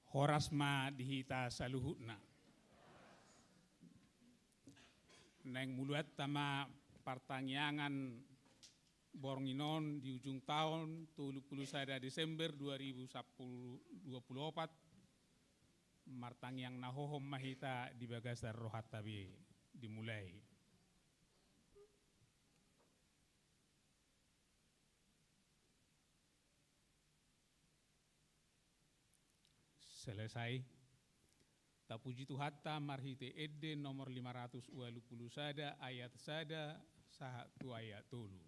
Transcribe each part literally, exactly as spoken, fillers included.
Horas ma di hita saluhutna. Naeng muluanta ma partangiangan borngin on di ujung taon, tolu pulu sada Desember dua ribu sampulu, dua pulu opat. Martangiang na hohom ma hita di bagasan rohanta be dimulai. Selesai. Tapuji Tuhanta marhite ende nomor lima ratus ualu pulu sada ayat sada sahat tu ayat tolu.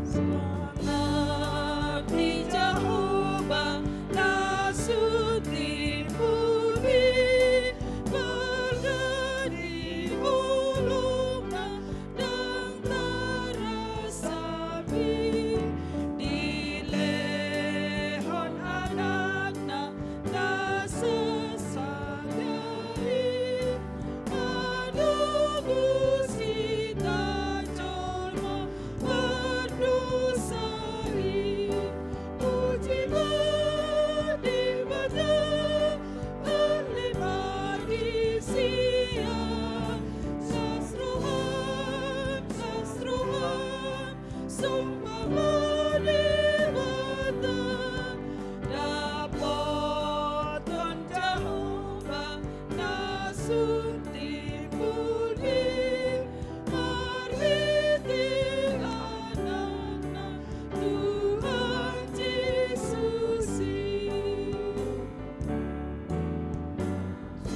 Songon na di Jahowa na sun timbul i, marga di holongna ndang tarasam i, dilehon Anakna na sasada i, manobus hita jolma mardosa i. Puji ma Debata, ale ma di sian las roham, las roham, somba ma Debata. Dapothon Jahowa na sun timbul i, marhite Anakna Tuhan Jesus i.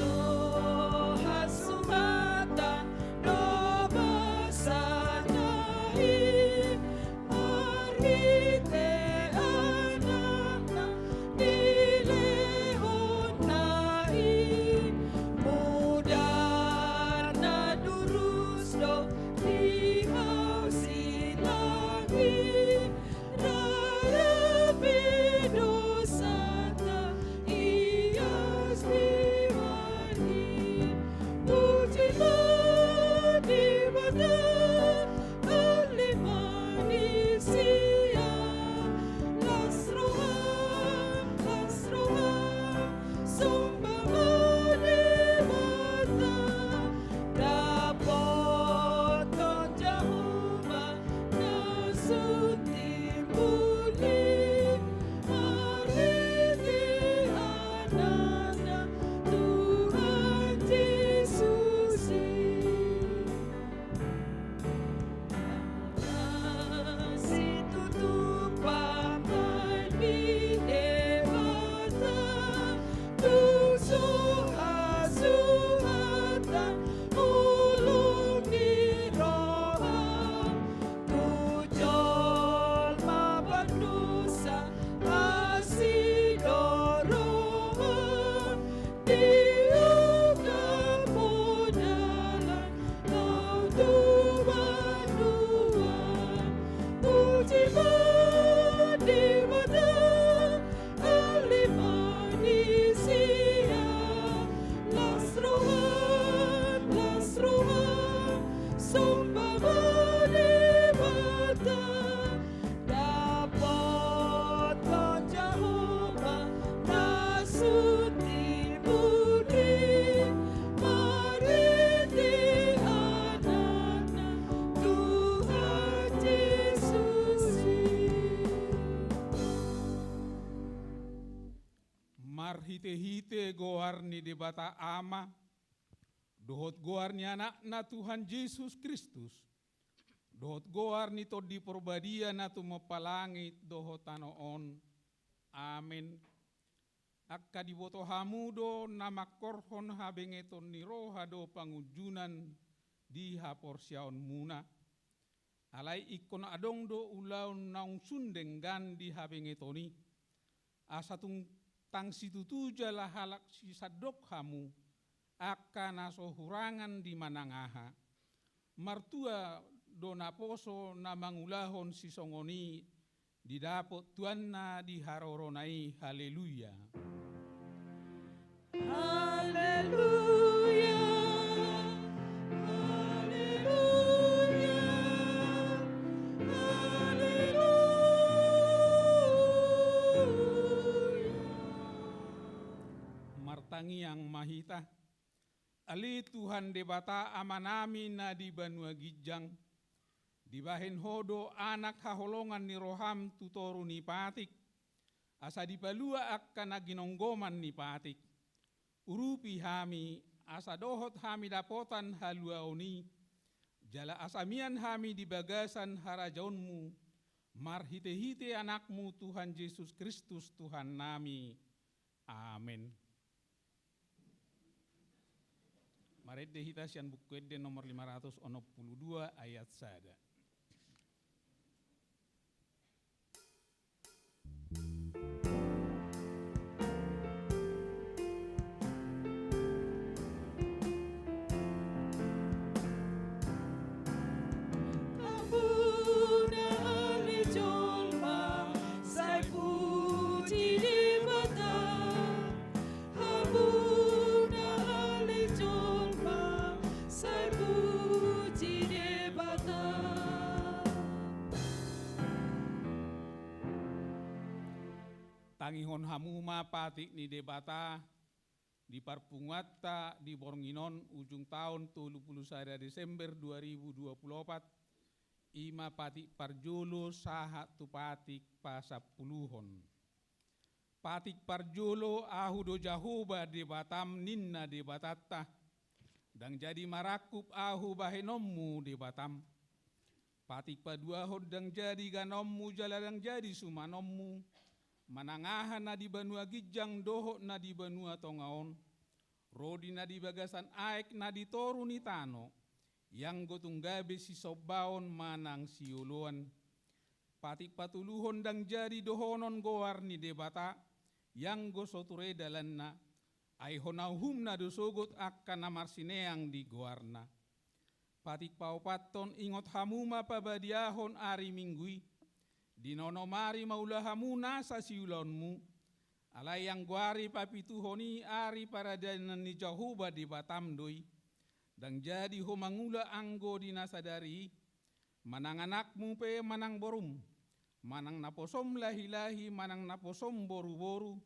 Roha, sumatan do basana i, marhite Anakna dilehonna i. Mudar na durus do di hau silang i, rara pe dosanta ias pe marhite. Puji ma Debata, ale ma di sian las roham, las roham, somba ma Debata. Dapothon Jahowa na sun timbul i, marhite Anakna Tuhan Jesus i. Situtu pambahen ni Debata, tung so hasuhatan holong ni roham, tu jolma pardosa asi do roham. Di ugamo dalan laho tu banua. Puji ma Debata, ale ma di sian las roham, las roham, somba ma Debata. Dapothon Jahowa na sun timbul i, marhite Anakna Tuhan Jesus i. Marhitehite goar ni Debata Ama, dohot goar ni Anakna Tuhan Jesus Kristus, dohot goar ni Tondi Porbadia na tumompa langit dohot tano on. Amen. Angka diboto hamu do na mangkorhon habengeton ni roha dohot pangunjunan di haporseaonmuna. Alai ingkon adong do ulaon naung sun denggan di habengeton i. Asa tung tang situtu jala halak sisandok hamu, angka na so hurangan di manang aha. Martua do naposo na mangulahon sisongon i, didapot tuanna di harorona i. Haleluya. Haleluya. Haleluya. Haleluya. Martangiang ma hita. Ale Tuhan Debata Amanami na di banua ginjang, dibahen Ho do Anak haholongan ni roham tu toru ni patik, asa dipalua angka na ginonggoman ni patik. Urupi hami, asa dohot hami dapotan haluaon i, jala asa mian hami di bagasan harajaonmu, marhitehite Anakmu Tuhan Jesus Kristus Tuhannami. Amen. Marende hita sian Buku Ende nomor lima ratus onom pulu dua ayat sada. Hamuna ale jolma, sai puji Debata. Hamuna ale jolma, sai puji Debata. Tangihon hamu ma patik ni Debata di parpunguanta di borngin on, ujung taon tolu pulu sada Desember dua ribu dua pulu opat, i ma patik parjolo sahat tu patik pasampuluhon. Patik parjolo, Ahu do Jahowa Debatam, ninna Debatanta. Ndang jadi marangkup Ahu bahenonmu Debatam. Patik paduahon, ndang jadi ganonmu jala ndang jadi sumanonmu, manang aha na di banua ginjang dohot na di banua tonga on, ro di na di bagasan aek na di toru ni tano, ianggo tung gabe sisombaon manang sioloan. Patik patoluhon, ndang jadi dohonon goar ni Debata, ianggo so ture dalanna, ai hona uhumna do sogot angka na marsineang di goarna. Patik paopathon, ingot hamu ma pabadiahon ari Minggu i, di na onom ari maula hamu nasa siulaonmu, alai anggo ari papituhon i ari paradanan ni Jahowa Debatam do i. Ndang jadi ho mangula anggo di na sadari i, manang anakmu pe manang borum, manang naposom lahilahi manang naposom boruboru,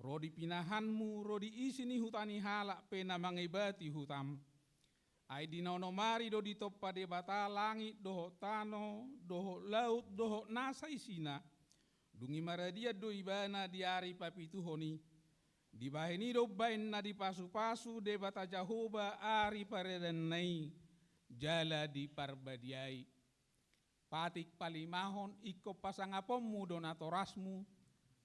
ro di pinahanmu, ro di isi ni huta ni halak pe na mangebati hutam. Ai di na onom ari do ditompa Debata langit dohot tano dohot laut dohot nasa isina. Dung i maradian do ibana di ari papituhon i. Dibahen i do umbaen na dipasupasu Debata Jahowa ari paradanan i, jala diparbadiai. Patik palimahon, ingkon pasangaponmu do natorasmu,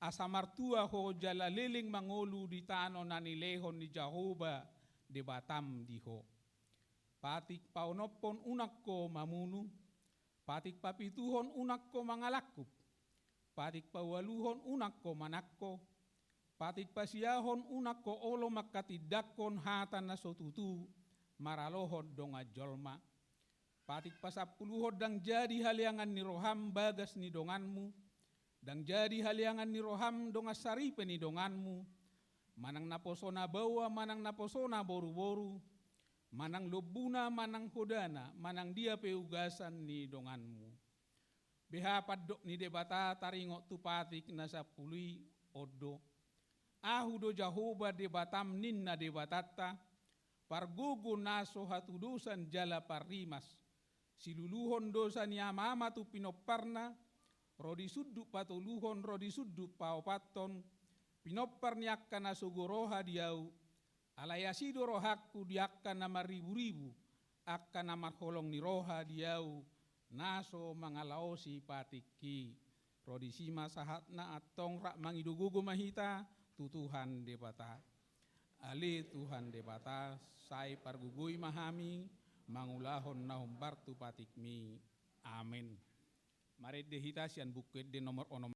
asa martua ho jala leleng mangolu di tano na nilehon ni Jahowa Debatam di ho. Patik paonomhon, unang ho mamunu. Patik papituhon, unang ho mangalangkup. Patik paualuhon, unang ho manangko. Patik pasiahon, unang ho olo manghatindanghon hata na so tutu maralohon dongan jolma. Patik pasampuluhon, ndang jadi haleangan ni roham bagas ni donganmu, ndang jadi haleangan ni roham dongan saripe ni donganmu, manang naposona baoa manang naposona boruboru, manang lombuna manang hodana manang dia pe ugasan ni donganmu. Beha pandok ni Debata taringot tu patik na sampulu i, on do: Ahu do Jahowa Debatam, ninna Debatanta, pargogo na so hatudosan jala parrimas. Siluluhon dosa ni amaama tu pinomparna, ro di sundut patoluhon ro di sundut paopathon, pinompar ni angka na sogo roha di ahu, alai asi do rohangku di angka na marriburibu, angka na marholong ni roha di ahu, na so mangalaosi patikki. Ro disi ma sahatna, antong rap mangido gogo ma hita tu Tuhan Debata. Ale Tuhan Debata, sai pargogoi ma hami mangulahon na hombar tu patikmi. Amen. Marende hita sian Buku Ende nomor onom.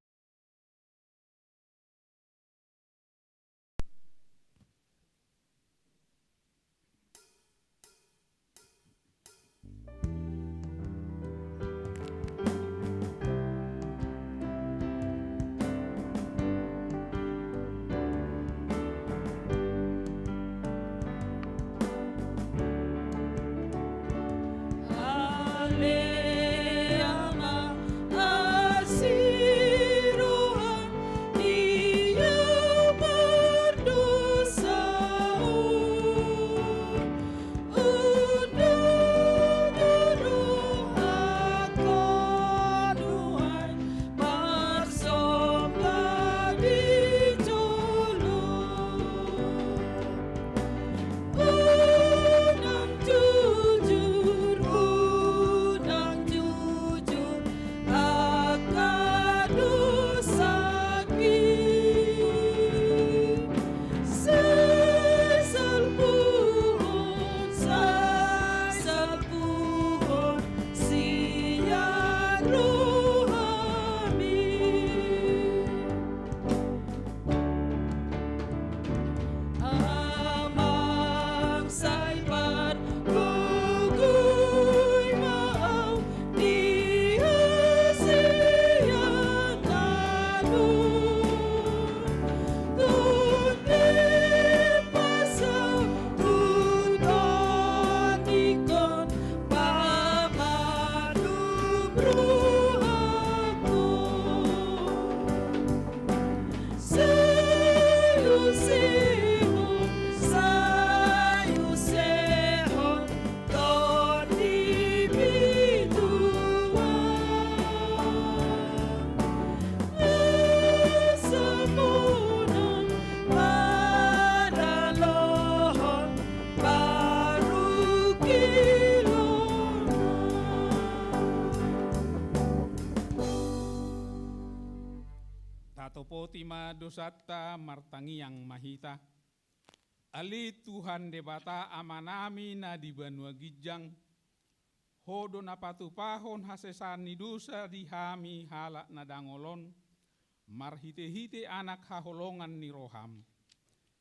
Dosanta, martangiang ma hita. Ale Tuhan Debata Amanami na di banua ginjang, Ho do na patupahon hasesaan ni dosa di hami halak na dangol on, marhitehite Anak haholongan ni roham.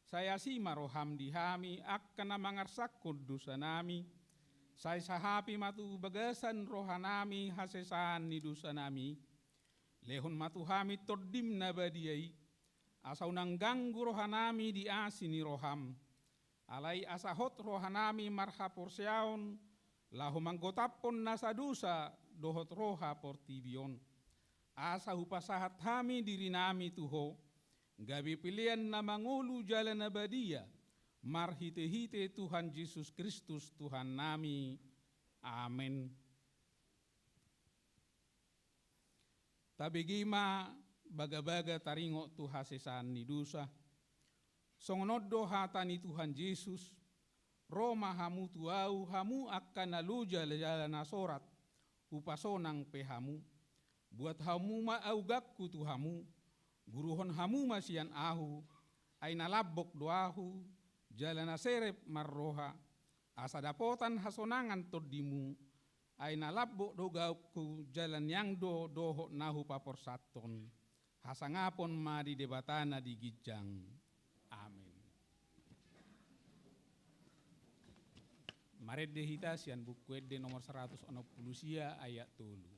Sai asi ma roham di hami angka na mangarsakkon dosanami, sai sahapi ma tu bagasan rohanami hasesaan ni dosanami. Lehon ma tu hami Tondim na badia i, asa unang ganggu rohanami di asi ni roham. Alai asa hot rohanami marhaporseaon, laho manggotaphon nasa dosa dohot roha portibi on. Asa hupasahat hami dirinami tu Ho, gabe pelean na mangolu jala na badia, marhitehite Tuhan Jesus Kristus Tuhannami. Amen. Tabege ma bagabaga taringot tu hasesaan ni dosa. Songon on do hata ni Tuhan Jesus: Ro ma hamu tu Ahu, hamu angka na loja jala na sorat, hupasonang pe hamu. Buat hamu ma augangku tu hamu, guruhon hamu ma sian Ahu, ai na lambok do Ahu, jala na serep marroha, asa dapotan hasonangan tondimu, ai na lambok do gaukku, jala niang do dohot na hupaporsathon. Hasangapon ma di Debata na di ginjang. Amen. Marende hita sian Buku Ende nomor saratus onom pulu sia, ayat tolu.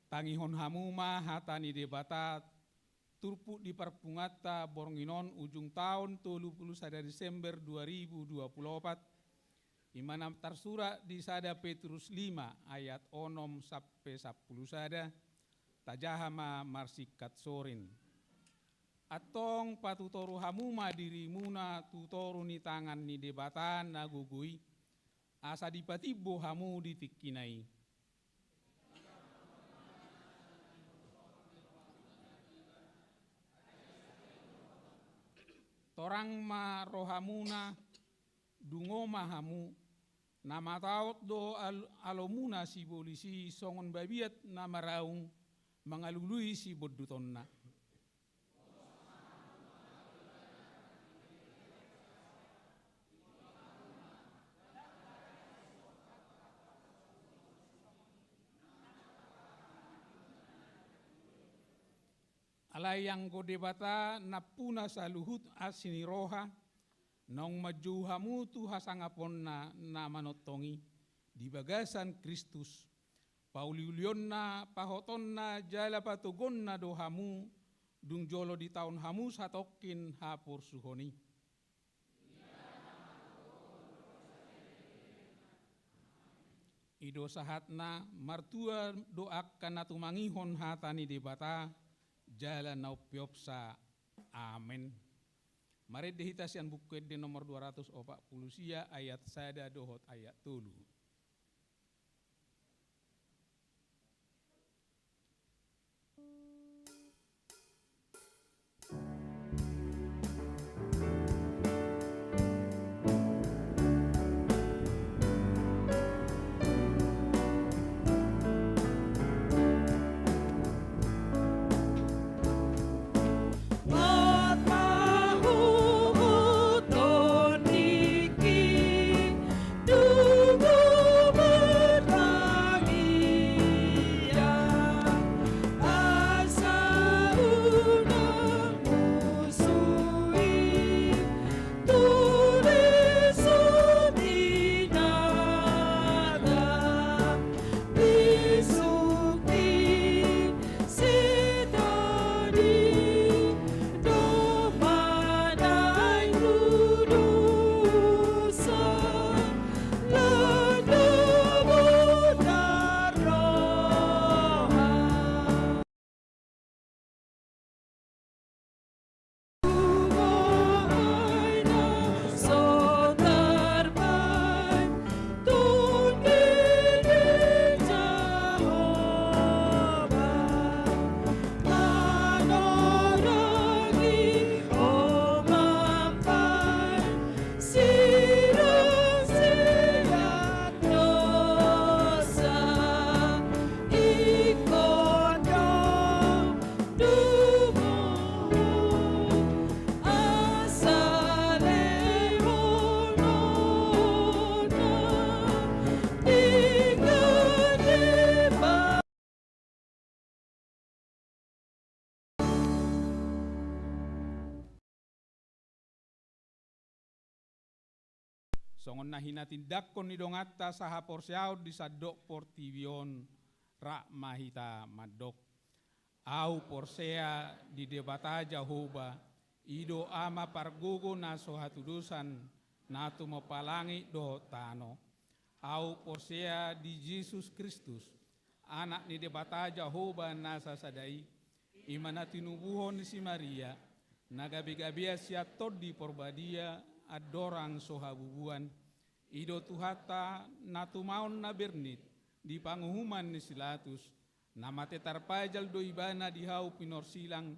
Tangihon hamu ma hata ni Debata, turpuk di parpunguanta borngin on, ujung taon tolu pulu sada Desember dua ribu dua pulu opat, i ma na tarsurat di sada Petrus lima ayat onom sampe sampulu sada. Tajaha ma marsingkat sorin. Antong patutoru hamu ma dirimuna tu toru ni tangan ni Debata na gogo i, asa dipatimbo hamu di tingkina i. Torang ma rohamuna, dungo ma hamu, na mataot do al-, alomuna sibolis i songon babiat na maraung mangalului sibondutonna. Alai anggo Debata nampuna saluhut asi ni roha, naung manjou hamu tu hasangaponna na manongtong i, di bagasan Kristus, pauliulionna, pahotonna jala patogonna do hamu, dung jolo ditaon hamu satongkin haporsuhon i. I do sahatna, martua do angka na tumangihon hata ni Debata, jala na umpeopsa. Amen. Marende hita sian Buku Ende nomor dua ratus opat pulu sia, ayat sada dohot ayat tolu. songon na hinatindangkon ni donganta sahaporseaon di sandok portibi on, rap ma hita mandok. Ahu porsea di Debata Jahowa, i do Ama pargogo na so hatudosan, na tumompa langit dohot tano. Ahu porsea di Jesus Kristus, Anak ni Debata Jahowa na sasada i, i ma na tinubuhon ni si Maria, na gabegabean sian Tondi Porbadia, andorang so habubuan. I do Tuhanta na tumaon na bernit di panguhuman ni si Latus, na mate tarpajal do ibana di hau pinorsilang,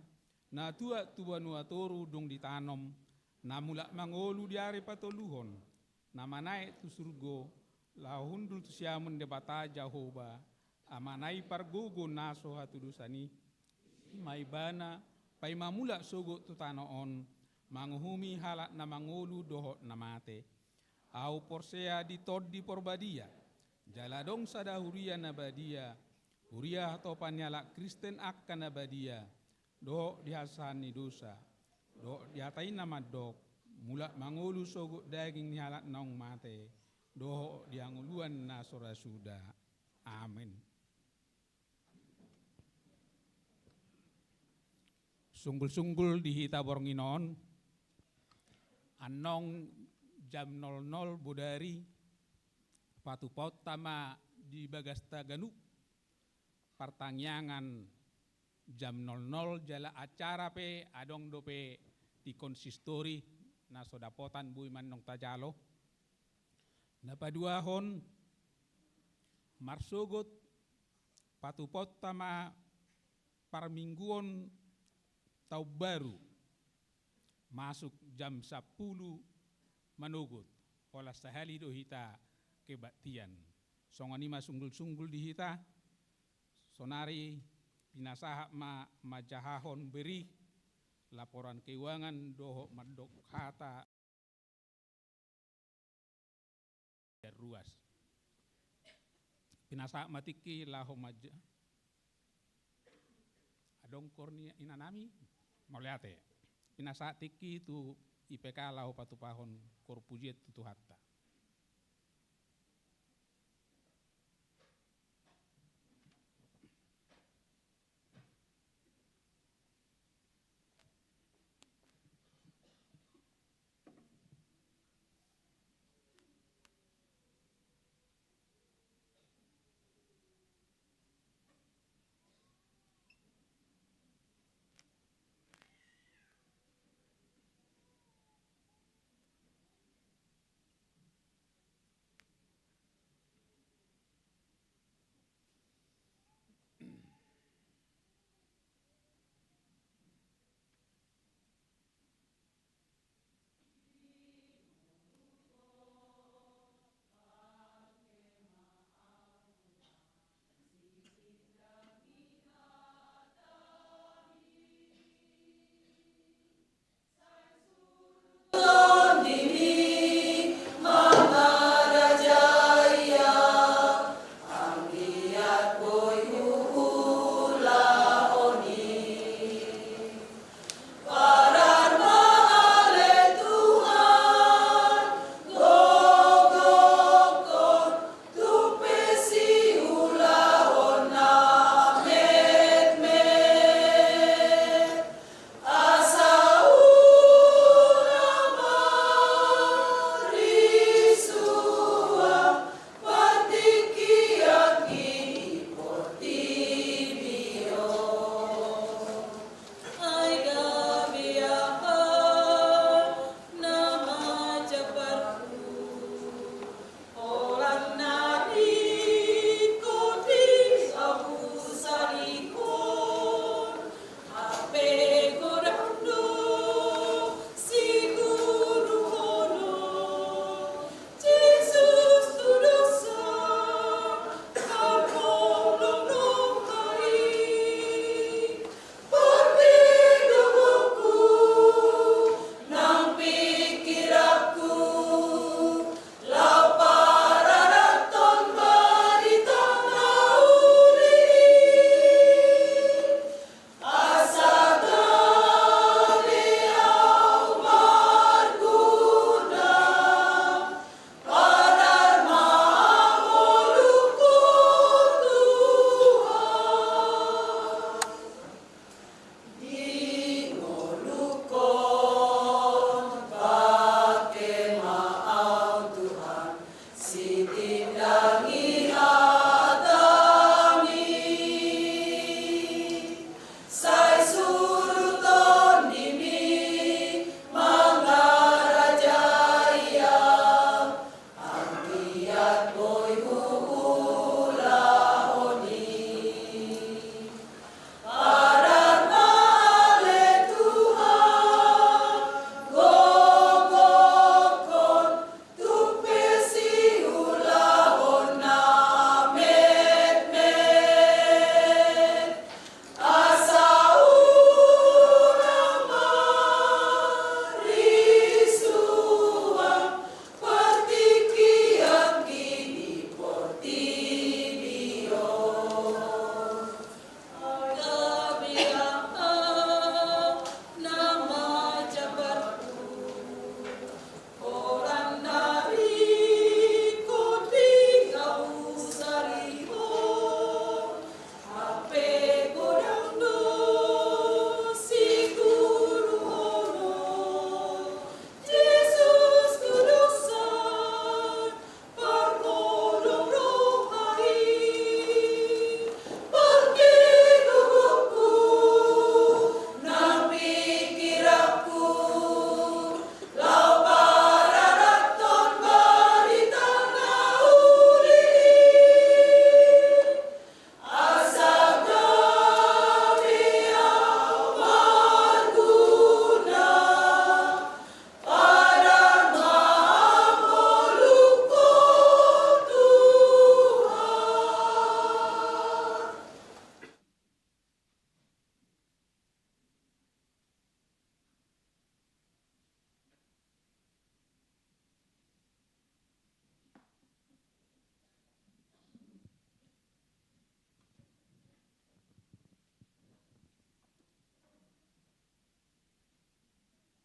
na tuat tu banua toru dung ditanom, na mulak mangolu di ari patoluhon, na manaek tu surgo, laho hundul tu siamun Debata Jahowa, Amana i pargogo na so hatudosan i. I ma ibana, paima mulak sogot tu tano on, manguhumi halak na mangolu dohot na mate. Ahu porsea di Tondi Porbadia, jala adong sada huria na badia, huria hatopan ni halak Kristen angka na badia, dohot di hasasahan ni dosa, dohot di hata i na mandok, mulak mangolu sogot daging ni halak naung mate, dohot di hangoluan na so ra suda. Amen. Sunggul-sunggul di hita borngin on, annon jam nol nol bodari, patupaonta ma di bagasta ganup partangiangan jam nol nol, jala acara pe adong dope di konsistori na so dapotan boi ma annon tajalo. Na paduahon, marsogot patupaonta ma parmingguon taon baru, masuk jam sampulu manogot, holan sahali do hita kebaktian. Songon i ma sunggul-sunggul di hita, sonari pinasahat ma manjahahon bere, laporan keuangan dohot mandok hata ruas. Pinasahat ma tingki laho manja-, adong koor ni inanami, mauliate. Pinasahat tingki tu I P K laho patupahon koor pujian tu Tuhanta.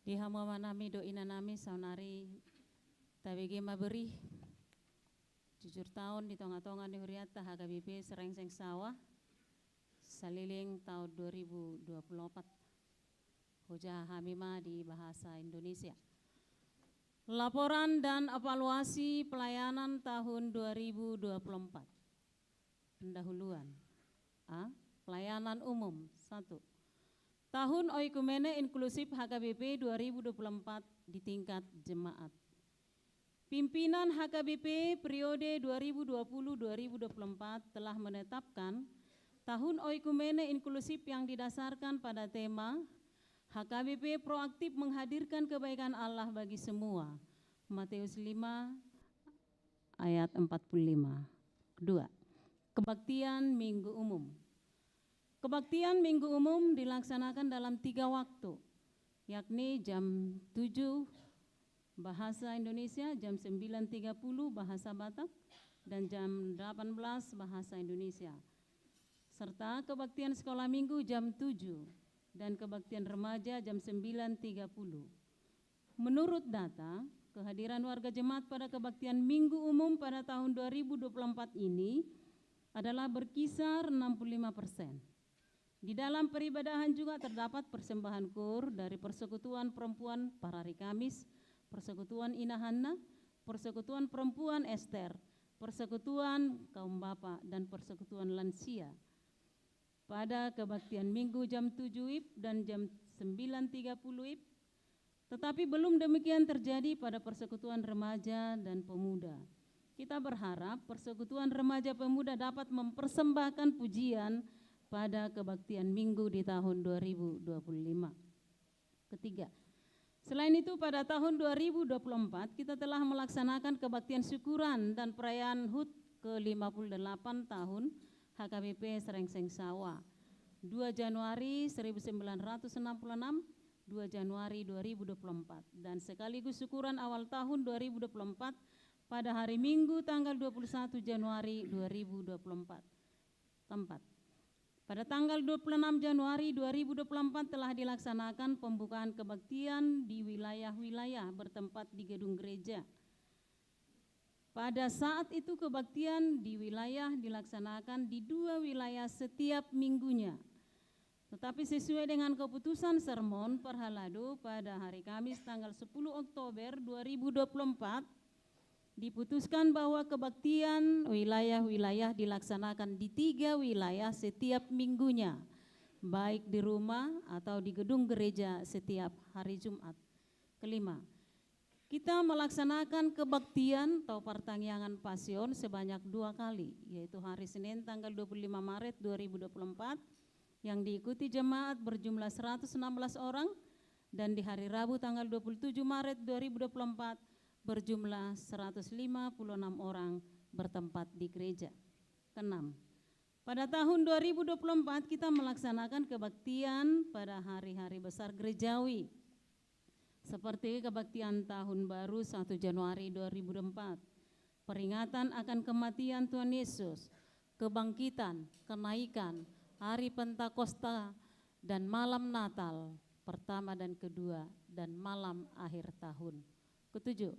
Di hamu amanami dohot inanami, saonari tabege ma berih jujur taon di tonga-tonga ni hurianta H K B P Serengseng Sawah, saleleng taon dua ribu dua puluh opat. Hujaha hami ma di bahasa Indonesia. Laporan dan evaluasi pelayanan tahun dua ribu dua puluh empat. Pendahuluan. A. Pelayanan umum. Satu. Tahun Oikumene Inklusif H K B P dua ribu dua puluh empat di tingkat jemaat. Pimpinan H K B P periode dua ribu dua puluh dua ribu dua puluh empat telah menetapkan tahun Oikumene Inklusif yang didasarkan pada tema H K B P proaktif menghadirkan kebaikan Allah bagi semua. Matius lima ayat empat puluh lima. Kedua, kebaktian Minggu Umum. Kebaktian Minggu Umum dilaksanakan dalam tiga waktu, yakni jam tujuh bahasa Indonesia, jam sembilan tiga puluh bahasa Batak, dan jam delapan belas bahasa Indonesia. Serta kebaktian sekolah minggu jam tujuh dan kebaktian remaja jam sembilan tiga puluh. Menurut data, kehadiran warga jemaat pada kebaktian Minggu Umum pada tahun dua ribu dua puluh empat ini adalah berkisar enam puluh lima persen. Di dalam peribadahan juga terdapat persembahan kur dari Persekutuan Perempuan Parari Kamis, Persekutuan Ina Hanna, Persekutuan Perempuan Ester, Persekutuan Kaum Bapa, dan Persekutuan Lansia. Pada kebaktian Minggu jam tujuh wib dan jam sembilan tiga puluh wib, tetapi belum demikian terjadi pada persekutuan remaja dan pemuda. Kita berharap persekutuan remaja pemuda dapat mempersembahkan pujian pada kebaktian Minggu di tahun dua ribu dua puluh lima. Ketiga, selain itu, pada tahun dua ribu dua puluh empat kita telah melaksanakan kebaktian syukuran dan perayaan hud ke lima puluh delapan tahun H K B P Serengseng Sawah, dua Januari seribu sembilan ratus enam puluh enam, dua Januari dua ribu dua puluh empat, dan sekaligus syukuran awal tahun dua ribu dua puluh empat pada hari Minggu tanggal dua puluh satu Januari dua ribu dua puluh empat. Keempat, pada tanggal dua puluh enam Januari dua ribu dua puluh empat telah dilaksanakan pembukaan kebaktian di wilayah-wilayah bertempat di gedung gereja. Pada saat itu kebaktian di wilayah dilaksanakan di dua wilayah setiap minggunya. Tetapi sesuai dengan keputusan sermon parhalado pada hari Kamis tanggal sepuluh Oktober dua ribu dua puluh empat, diputuskan bahwa kebaktian wilayah-wilayah dilaksanakan di tiga wilayah setiap minggunya, baik di rumah atau di gedung gereja setiap hari Jumat. Kelima, kita melaksanakan kebaktian atau partangiangan Pasion sebanyak dua kali, yaitu hari Senin tanggal dua puluh lima Maret dua ribu dua puluh empat yang diikuti jemaat berjumlah seratus enam belas orang, dan di hari Rabu tanggal dua puluh tujuh Maret dua ribu dua puluh empat berjumlah seratus lima puluh enam orang bertempat di gereja. Keenam, pada tahun dua ribu dua puluh empat kita melaksanakan kebaktian pada hari-hari besar gerejawi, seperti kebaktian tahun baru satu Januari dua ribu dua puluh empat, peringatan akan kematian Tuhan Yesus, kebangkitan, kenaikan, hari Pentakosta, dan malam Natal pertama dan kedua, dan malam akhir tahun. Ketujuh,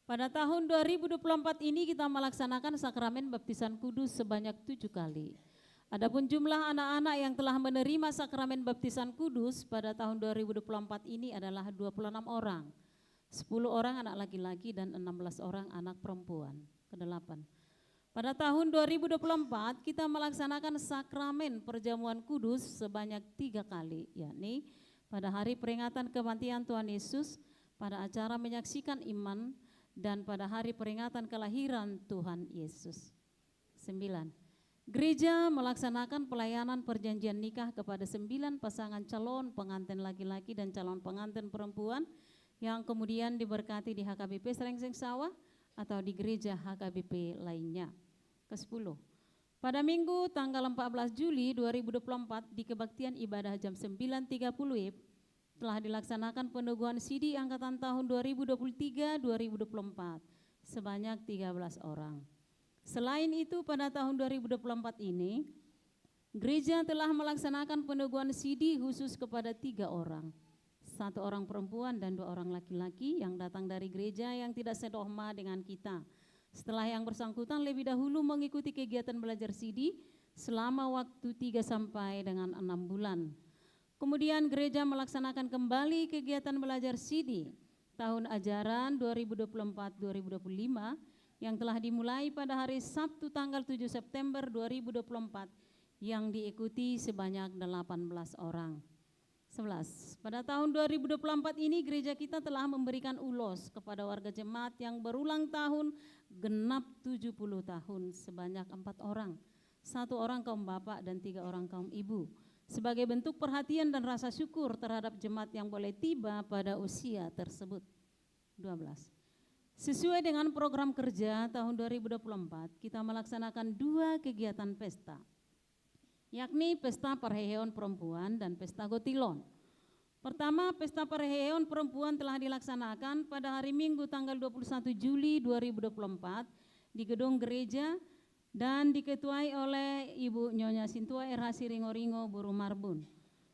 pada tahun dua ribu dua puluh empat ini kita melaksanakan sakramen baptisan kudus sebanyak tujuh kali. Adapun jumlah anak-anak yang telah menerima sakramen baptisan kudus pada tahun dua ribu dua puluh empat ini adalah dua puluh enam orang. Sepuluh orang anak laki-laki dan enam belas orang anak perempuan. Kedelapan, pada tahun dua ribu dua puluh empat kita melaksanakan sakramen perjamuan kudus sebanyak tiga kali, yakni pada hari peringatan kematian Tuhan Yesus, pada acara menyaksikan iman, dan pada hari peringatan kelahiran Tuhan Yesus. Sembilan, gereja melaksanakan pelayanan perjanjian nikah kepada sembilan pasangan calon pengantin laki-laki dan calon pengantin perempuan yang kemudian diberkati di H K B P Serengseng Sawah atau di gereja H K B P lainnya. Kesepuluh, pada Minggu tanggal empat belas Juli dua ribu dua puluh empat di kebaktian ibadah jam sembilan tiga puluh wib, telah dilaksanakan peneguhan sidi angkatan tahun dua ribu dua puluh tiga dua ribu dua puluh empat sebanyak tiga belas orang. Selain itu, pada tahun dua ribu dua puluh empat ini, gereja telah melaksanakan peneguhan sidi khusus kepada tiga orang. satu orang perempuan dan dua orang laki-laki yang datang dari gereja yang tidak sedogma dengan kita. Setelah yang bersangkutan lebih dahulu mengikuti kegiatan belajar sidi selama waktu tiga sampai dengan enam bulan. Kemudian gereja melaksanakan kembali kegiatan belajar sidi tahun ajaran dua ribu dua puluh empat dua ribu dua puluh lima yang telah dimulai pada hari Sabtu tanggal tujuh September dua ribu dua puluh empat yang diikuti sebanyak delapan belas orang. Sebelas. Pada tahun dua ribu dua puluh empat ini gereja kita telah memberikan ulos kepada warga jemaat yang berulang tahun genap tujuh puluh tahun sebanyak empat orang. Satu orang kaum bapak dan tiga orang kaum ibu. Sebagai bentuk perhatian dan rasa syukur terhadap jemaat yang boleh tiba pada usia tersebut. Dua belas. Sesuai dengan program kerja tahun dua ribu dua puluh empat, kita melaksanakan dua kegiatan pesta, yakni Pesta Parheheon Perempuan dan Pesta Gotilon. Pertama, Pesta Parheheon Perempuan telah dilaksanakan pada hari Minggu tanggal dua puluh satu Juli dua ribu dua puluh empat di gedung gereja dan diketuai oleh Ibu Nyonya Sintua R H Siringoringo Boru Marbun.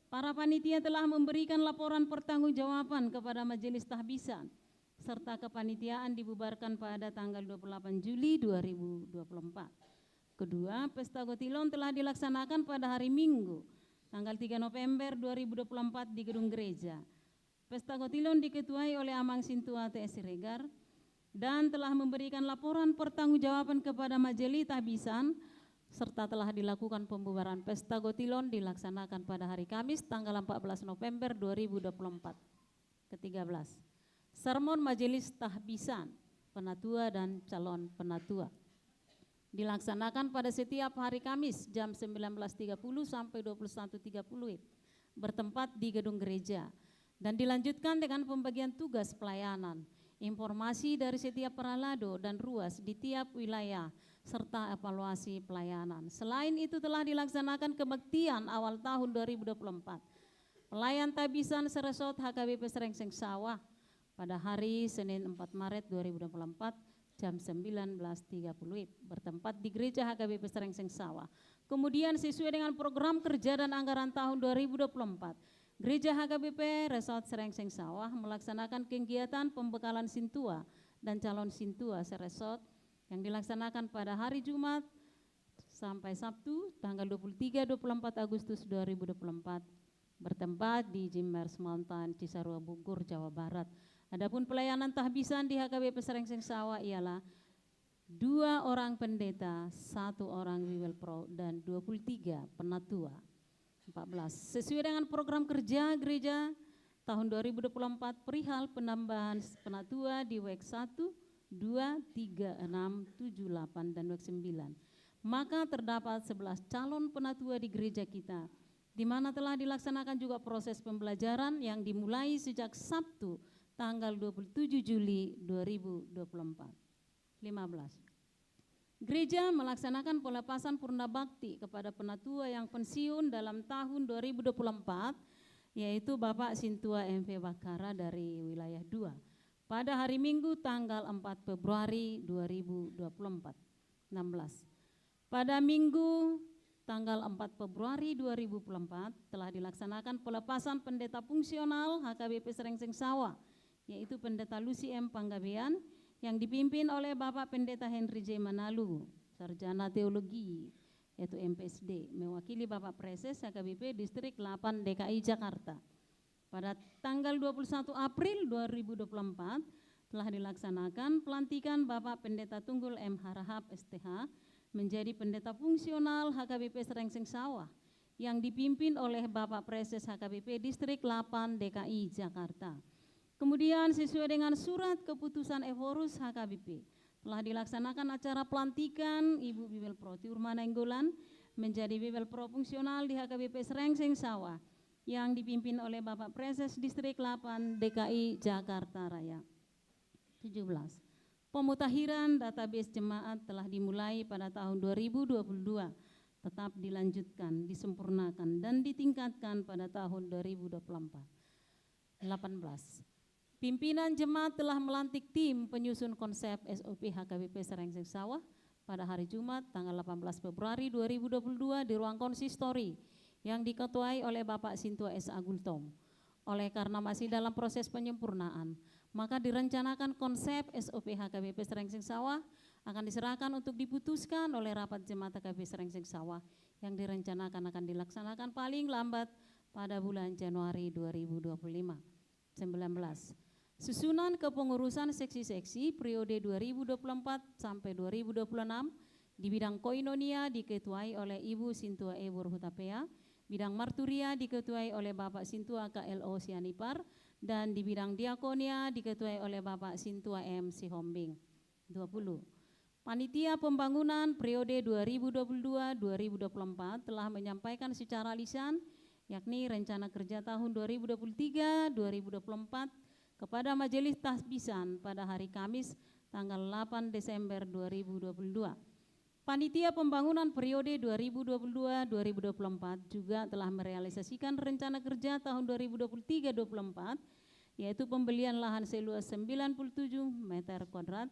Para panitia telah memberikan laporan pertanggungjawaban kepada Majelis Tahbisan, serta kepanitiaan dibubarkan pada tanggal dua puluh delapan Juli dua ribu dua puluh empat. Kedua, Pesta Gotilon telah dilaksanakan pada hari Minggu, tanggal tiga November dua ribu dua puluh empat di gedung gereja. Pesta Gotilon diketuai oleh Amang Sintua T S Siregar dan telah memberikan laporan pertanggungjawaban kepada Majelis Tahbisan serta telah dilakukan pembubaran. Pesta Gotilon dilaksanakan pada hari Kamis tanggal empat belas November dua ribu dua puluh empat. Ketiga belas. Sermon Majelis Tahbisan, Penatua dan Calon Penatua dilaksanakan pada setiap hari Kamis jam sembilan belas tiga puluh sampai dua puluh satu tiga puluh W I B, bertempat di gedung gereja, dan dilanjutkan dengan pembagian tugas pelayanan, informasi dari setiap paralado dan ruas di tiap wilayah, serta evaluasi pelayanan. Selain itu telah dilaksanakan kebaktian awal tahun dua ribu dua puluh empat. Pelayan Tahbisan Seresort H K B P Serengseng Sawah pada hari Senin empat Maret dua ribu dua puluh empat jam sembilan belas tiga puluh W I B, bertempat di Gereja H K B P Serengseng Sawah. Kemudian sesuai dengan program kerja dan anggaran tahun dua ribu dua puluh empat, Gereja H K B P Resort Serengseng Sawah melaksanakan kegiatan pembekalan sintua dan calon sintua seresort yang dilaksanakan pada hari Jumat sampai Sabtu tanggal dua puluh tiga dua puluh empat Agustus dua ribu dua puluh empat, bertempat di Jimmers Mountain, Cisarua, Bogor, Jawa Barat. Adapun pelayanan tahbisan di H K B P Serengseng Sawah ialah dua orang pendeta, satu orang wiwil pro, dan dua puluh tiga penatua. Empat belas. Sesuai dengan program kerja gereja tahun dua ribu dua puluh empat perihal penambahan penatua di W E K satu, dua, tiga, enam, tujuh, delapan, dan W E K sembilan, maka terdapat sebelas calon penatua di gereja kita, di mana telah dilaksanakan juga proses pembelajaran yang dimulai sejak Sabtu tanggal dua puluh tujuh Juli dua ribu dua puluh empat. Lima belas. Gereja melaksanakan pelepasan purna bakti kepada penatua yang pensiun dalam tahun dua ribu dua puluh empat, yaitu Bapak Sintua M V Bakara dari wilayah dua, pada hari Minggu tanggal empat Februari dua ribu dua puluh empat. Enam belas. Pada Minggu tanggal empat Februari dua ribu dua puluh empat telah dilaksanakan pelepasan pendeta fungsional H K B P Serengseng Sawah, yaitu Pendeta Lucy M Panggabean, yang dipimpin oleh Bapak Pendeta Henry J Manalu, Sarjana Teologi, yaitu M P S D, mewakili Bapak Praeses H K B P Distrik delapan D K I Jakarta. Pada tanggal dua puluh satu April dua ribu dua puluh empat telah dilaksanakan pelantikan Bapak Pendeta Tunggul M Harahap S T H menjadi pendeta fungsional H K B P Serengseng Sawah yang dipimpin oleh Bapak Praeses H K B P Distrik delapan D K I Jakarta. Kemudian sesuai dengan surat keputusan Ephorus H K B P, telah dilaksanakan acara pelantikan Ibu Bibelvrouw Tiur Manaenggolan menjadi Bibelvrouw fungsional di H K B P Serengseng Sawah yang dipimpin oleh Bapak Praeses Distrik delapan D K I Jakarta Raya. Tujuh belas. Pemutakhiran database jemaat telah dimulai pada tahun dua ribu dua puluh dua, tetap dilanjutkan, disempurnakan, dan ditingkatkan pada tahun dua ribu dua puluh empat. Delapan belas. Pimpinan jemaat telah melantik tim penyusun konsep S O P H K B P Serengseng Sawah pada hari Jumat tanggal delapan belas Februari dua ribu dua puluh dua di ruang konsistori yang diketuai oleh Bapak Sintua S A Gultom. Oleh karena masih dalam proses penyempurnaan, maka direncanakan konsep S O P H K B P Serengseng Sawah akan diserahkan untuk diputuskan oleh rapat jemaat H K B P Serengseng Sawah yang direncanakan akan dilaksanakan paling lambat pada bulan Januari dua ribu dua puluh lima. Sembilan belas. Susunan kepengurusan seksi-seksi periode dua ribu dua puluh empat sampai dua ribu dua puluh enam di bidang koinonia diketuai oleh Ibu Sintua Ebor Hutapea, bidang marturia diketuai oleh Bapak Sintua K L O Sianipar, dan di bidang diakonia diketuai oleh Bapak Sintua M Sihombing. Dua puluh. Panitia pembangunan periode dua ribu dua puluh dua dua ribu dua puluh empat telah menyampaikan secara lisan, yakni rencana kerja tahun dua ribu dua puluh tiga dua ribu dua puluh empat kepada Majelis Tahbisan pada hari Kamis tanggal delapan Desember dua ribu dua puluh dua. Panitia pembangunan periode dua ribu dua puluh dua dua ribu dua puluh empat juga telah merealisasikan rencana kerja tahun dua ribu dua puluh tiga dua puluh empat, yaitu pembelian lahan seluas sembilan puluh tujuh meter kuadrat.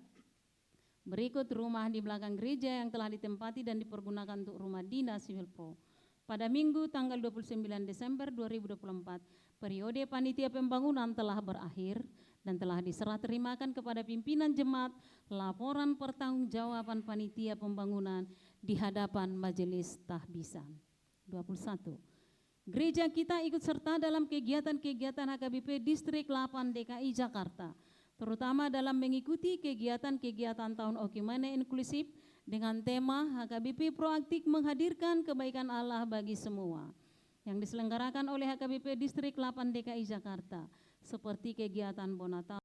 Berikut rumah di belakang gereja yang telah ditempati dan dipergunakan untuk rumah dinas Sivilpo. Pada Minggu tanggal dua puluh sembilan Desember dua ribu dua puluh empat, periode panitia pembangunan telah berakhir dan telah diserah terimakan kepada pimpinan jemaat laporan pertanggungjawaban panitia pembangunan di hadapan Majelis Tahbisan. Dua puluh satu. Gereja kita ikut serta dalam kegiatan-kegiatan H K B P Distrik delapan D K I Jakarta, terutama dalam mengikuti kegiatan-kegiatan Tahun Oikumene Inklusif dengan tema H K B P Proaktif Menghadirkan Kebaikan Allah Bagi Semua, yang diselenggarakan oleh H K B P Distrik delapan D K I Jakarta, seperti kegiatan Bonatal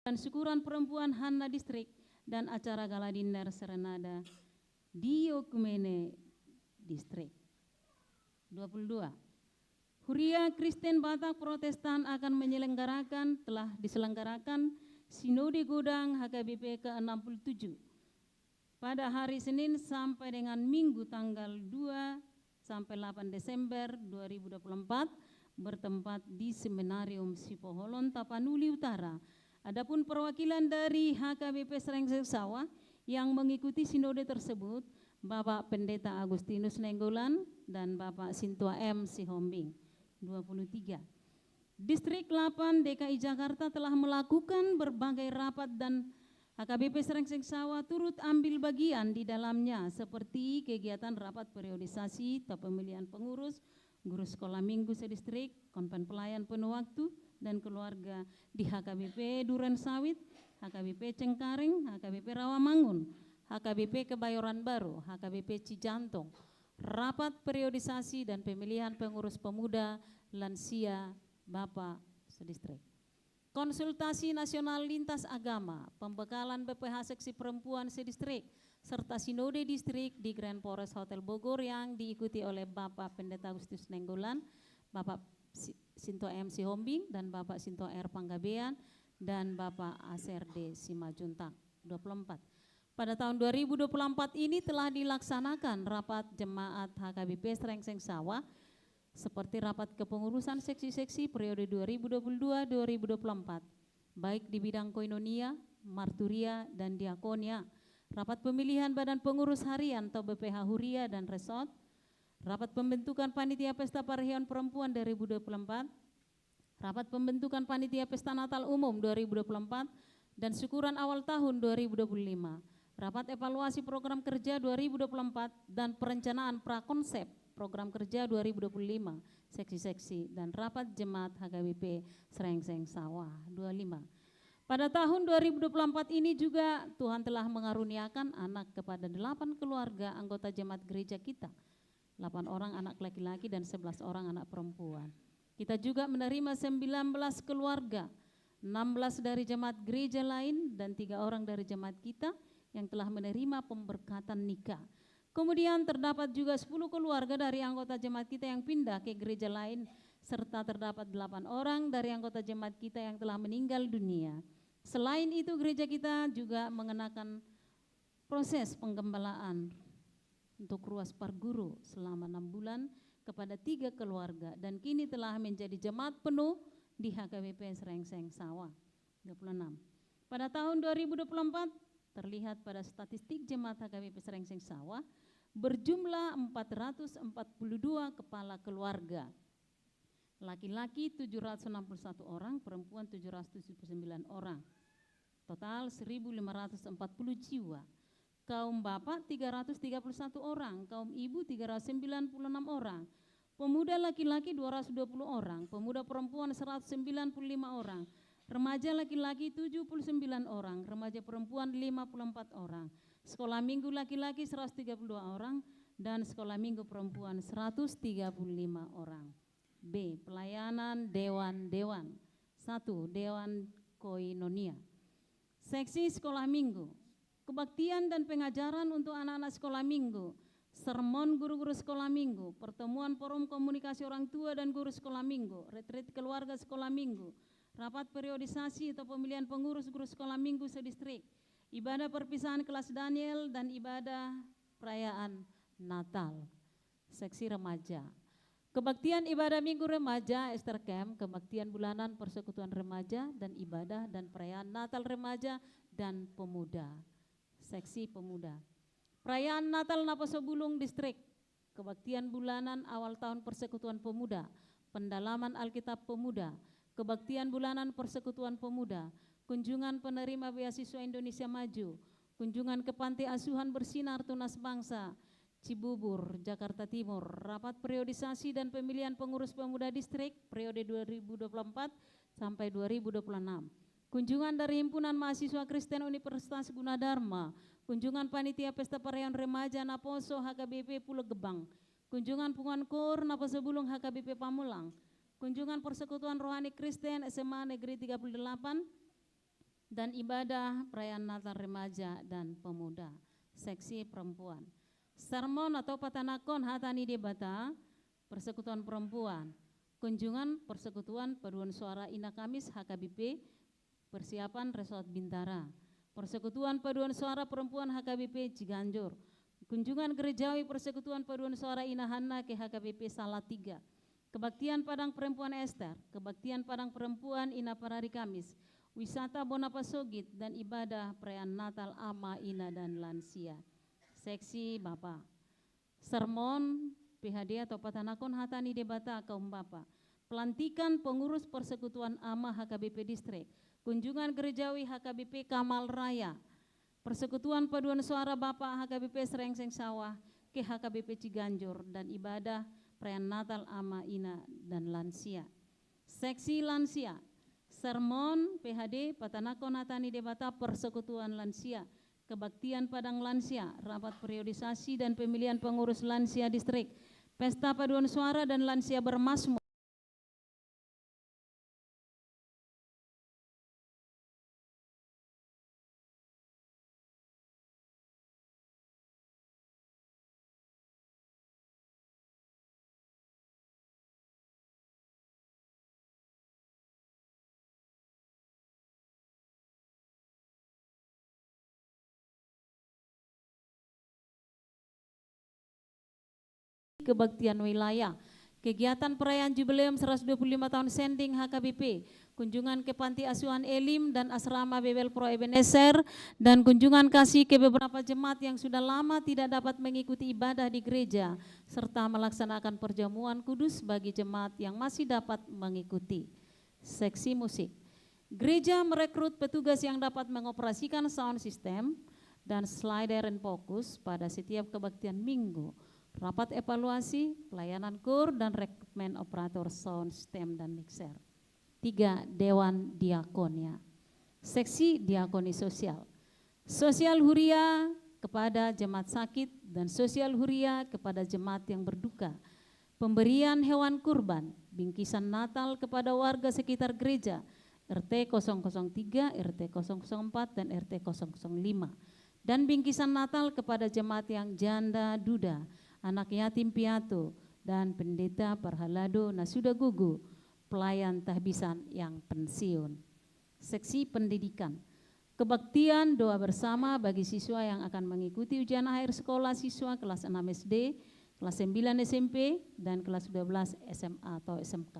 dan syukuran perempuan Hanna Distrik, dan acara gala dinner serenade di Oikumene Distrik. Dua puluh dua. Huria Kristen Batak Protestan akan menyelenggarakan, telah diselenggarakan Sinode Godang H K B P ke enam puluh tujuh pada hari Senin sampai dengan Minggu tanggal dua sampai delapan Desember dua ribu dua puluh empat, bertempat di Seminarium Sipoholon, Tapanuli Utara. Adapun perwakilan dari H K B P Serengseng Sawah yang mengikuti sinode tersebut, Bapak Pendeta Agustinus Nainggolan dan Bapak Sintua M Sihombing. Dua puluh tiga. Distrik delapan D K I Jakarta telah melakukan berbagai rapat dan H K B P Serengseng Sawah turut ambil bagian di dalamnya, seperti kegiatan rapat periodisasi atau pemilihan pengurus, guru sekolah minggu sedistrik, konven pelayan penuh waktu dan keluarga di H K B P Duren Sawit, H K B P Cengkareng, H K B P Rawamangun, H K B P Kebayoran Baru, H K B P Cijantung, rapat periodisasi dan pemilihan pengurus pemuda, lansia, bapak sedistrik. Konsultasi nasional lintas agama, pembekalan B P H seksi perempuan sedistrik, serta sinode distrik di Grand Forest Hotel Bogor yang diikuti oleh Bapak Pendeta Agustinus Nainggolan, Bapak Si-, Sintua M Sihombing, dan Bapak Sintua R Panggabean, dan Bapak Aser D Simanjuntak. Dua puluh empat. Pada tahun dua ribu dua puluh empat ini telah dilaksanakan rapat jemaat H K B P Serengseng Sawah, seperti rapat kepengurusan seksi-seksi periode dua ribu dua puluh dua dua ribu dua puluh empat, baik di bidang koinonia, marturia, dan diakonia, rapat pemilihan badan pengurus harian atau B P H huria dan resort, rapat pembentukan panitia pesta parhiaon perempuan dua ribu dua puluh empat, rapat pembentukan panitia pesta Natal umum dua ribu dua puluh empat, dan syukuran awal tahun dua ribu dua puluh lima, rapat evaluasi program kerja dua ribu dua puluh empat, dan perencanaan prakonsep program kerja dua ribu dua puluh lima, seksi-seksi, dan rapat jemaat H K B P Serengseng Sawah. Dua lima. Pada tahun dua ribu dua puluh empat ini juga Tuhan telah mengaruniakan anak kepada delapan keluarga anggota jemaat gereja kita. Delapan orang anak laki-laki dan sebelas orang anak perempuan. Kita juga menerima sembilan belas keluarga, enam belas dari jemaat gereja lain dan tiga orang dari jemaat kita yang telah menerima pemberkatan nikah. Kemudian terdapat juga sepuluh keluarga dari anggota jemaat kita yang pindah ke gereja lain, serta terdapat delapan orang dari anggota jemaat kita yang telah meninggal dunia. Selain itu, gereja kita juga mengenakan proses penggembalaan untuk ruas parguru selama enam bulan kepada tiga keluarga, dan kini telah menjadi jemaat penuh di H K B P Serengseng Sawah. Dua puluh enam. Pada tahun dua ribu dua puluh empat, terlihat pada statistik jemaat H K B P Serengseng Sawah, Berjumlah empat ratus empat puluh dua kepala keluarga. Laki-laki tujuh ratus enam puluh satu orang, perempuan tujuh ratus tujuh puluh sembilan orang. Total seribu lima ratus empat puluh jiwa. Kaum bapak tiga ratus tiga puluh satu orang, kaum ibu tiga ratus sembilan puluh enam orang. Pemuda laki-laki dua ratus dua puluh orang, pemuda perempuan seratus sembilan puluh lima orang, remaja laki-laki tujuh puluh sembilan orang, remaja perempuan lima puluh empat orang, sekolah minggu laki-laki seratus tiga puluh dua orang, dan sekolah minggu perempuan seratus tiga puluh lima orang. B. Pelayanan dewan-dewan. Satu, dewan koinonia. Seksi sekolah minggu. Kebaktian dan pengajaran untuk anak-anak sekolah minggu. Sermon guru-guru sekolah minggu. Pertemuan forum komunikasi orang tua dan guru sekolah minggu. Retreat keluarga sekolah minggu. Rapat periodisasi atau pemilihan pengurus guru sekolah minggu sedistrik. Ibadah perpisahan kelas Daniel dan ibadah perayaan Natal. Seksi remaja. Kebaktian ibadah minggu remaja, Easter Camp, kebaktian bulanan persekutuan remaja, dan ibadah dan perayaan Natal remaja dan pemuda. Seksi pemuda. Perayaan Natal Naposobulung Distrik, kebaktian bulanan awal tahun persekutuan pemuda, pendalaman Alkitab pemuda, kebaktian bulanan persekutuan pemuda, kunjungan penerima beasiswa Indonesia Maju, kunjungan ke Panti Asuhan Bersinar Tunas Bangsa, Cibubur, Jakarta Timur, rapat periodisasi dan pemilihan pengurus pemuda distrik periode dua ribu dua puluh empat sampai dua ribu dua puluh enam. Kunjungan dari Himpunan Mahasiswa Kristen Universitas Gunadarma, kunjungan panitia pesta perayaan remaja Naposo H K B P Pulo Gebang, kunjungan punguan koor Naposobulung H K B P Pamulang, kunjungan persekutuan rohani Kristen S M A Negeri tiga puluh delapan, dan ibadah perayaan Natal remaja dan pemuda, seksi perempuan. Sermon atau patanakhon hata ni Debata, persekutuan perempuan, kunjungan persekutuan paduan suara Ina Kamis H K B P, persiapan Resort Bintara, persekutuan paduan suara perempuan H K B P Ciganjur, kunjungan gerejawi persekutuan paduan suara Ina Hanna ke H K B P Salatiga, kebaktian Padang Perempuan Ester, kebaktian Padang Perempuan Ina Parari Kamis, wisata Bona Pasogit, dan ibadah perayaan Natal Ama, Ina, dan Lansia. Seksi Bapa. Sermon, P H D atau patanakhon hata ni Debata kaum bapa. Pelantikan pengurus persekutuan Ama H K B P Distrik. Kunjungan gerejawi H K B P Kamal Raya. Persekutuan paduan suara Bapa H K B P Serengseng Sawah ke H K B P Ciganjur dan ibadah perayaan Natal Ama, Ina, dan Lansia. Seksi lansia. Sermon, P H D, patanakhon hata ni Debata persekutuan lansia. Kebaktian Padang Lansia, rapat periodisasi dan pemilihan pengurus lansia distrik. Pesta paduan suara dan lansia bermazmur. Kebaktian wilayah. Kegiatan perayaan Jubileum seratus dua puluh lima tahun Sending H K B P, kunjungan ke Panti Asuhan Elim dan Asrama Babel Pro Ebenezer, dan kunjungan kasih ke beberapa jemaat yang sudah lama tidak dapat mengikuti ibadah di gereja, serta melaksanakan perjamuan kudus bagi jemaat yang masih dapat mengikuti. Seksi musik. Gereja merekrut petugas yang dapat mengoperasikan sound system dan slider in focus pada setiap kebaktian minggu, rapat evaluasi, pelayanan koor, dan rekrutmen operator sound system dan mixer. Tiga, Dewan Diakonia. Seksi diakoni sosial. Sosial huria kepada jemaat sakit dan sosial huria kepada jemaat yang berduka. Pemberian hewan kurban, bingkisan Natal kepada warga sekitar gereja, R T kosong kosong tiga, R T kosong kosong empat, dan R T kosong kosong lima. Dan bingkisan Natal kepada jemaat yang janda duda, anak yatim piatu, dan pendeta parhalado na sudah gugu, pelayan tahbisan yang pensiun. Seksi pendidikan. Kebaktian doa bersama bagi siswa yang akan mengikuti ujian akhir sekolah siswa kelas enam S D, kelas sembilan S M P, dan kelas dua belas S M A atau S M K.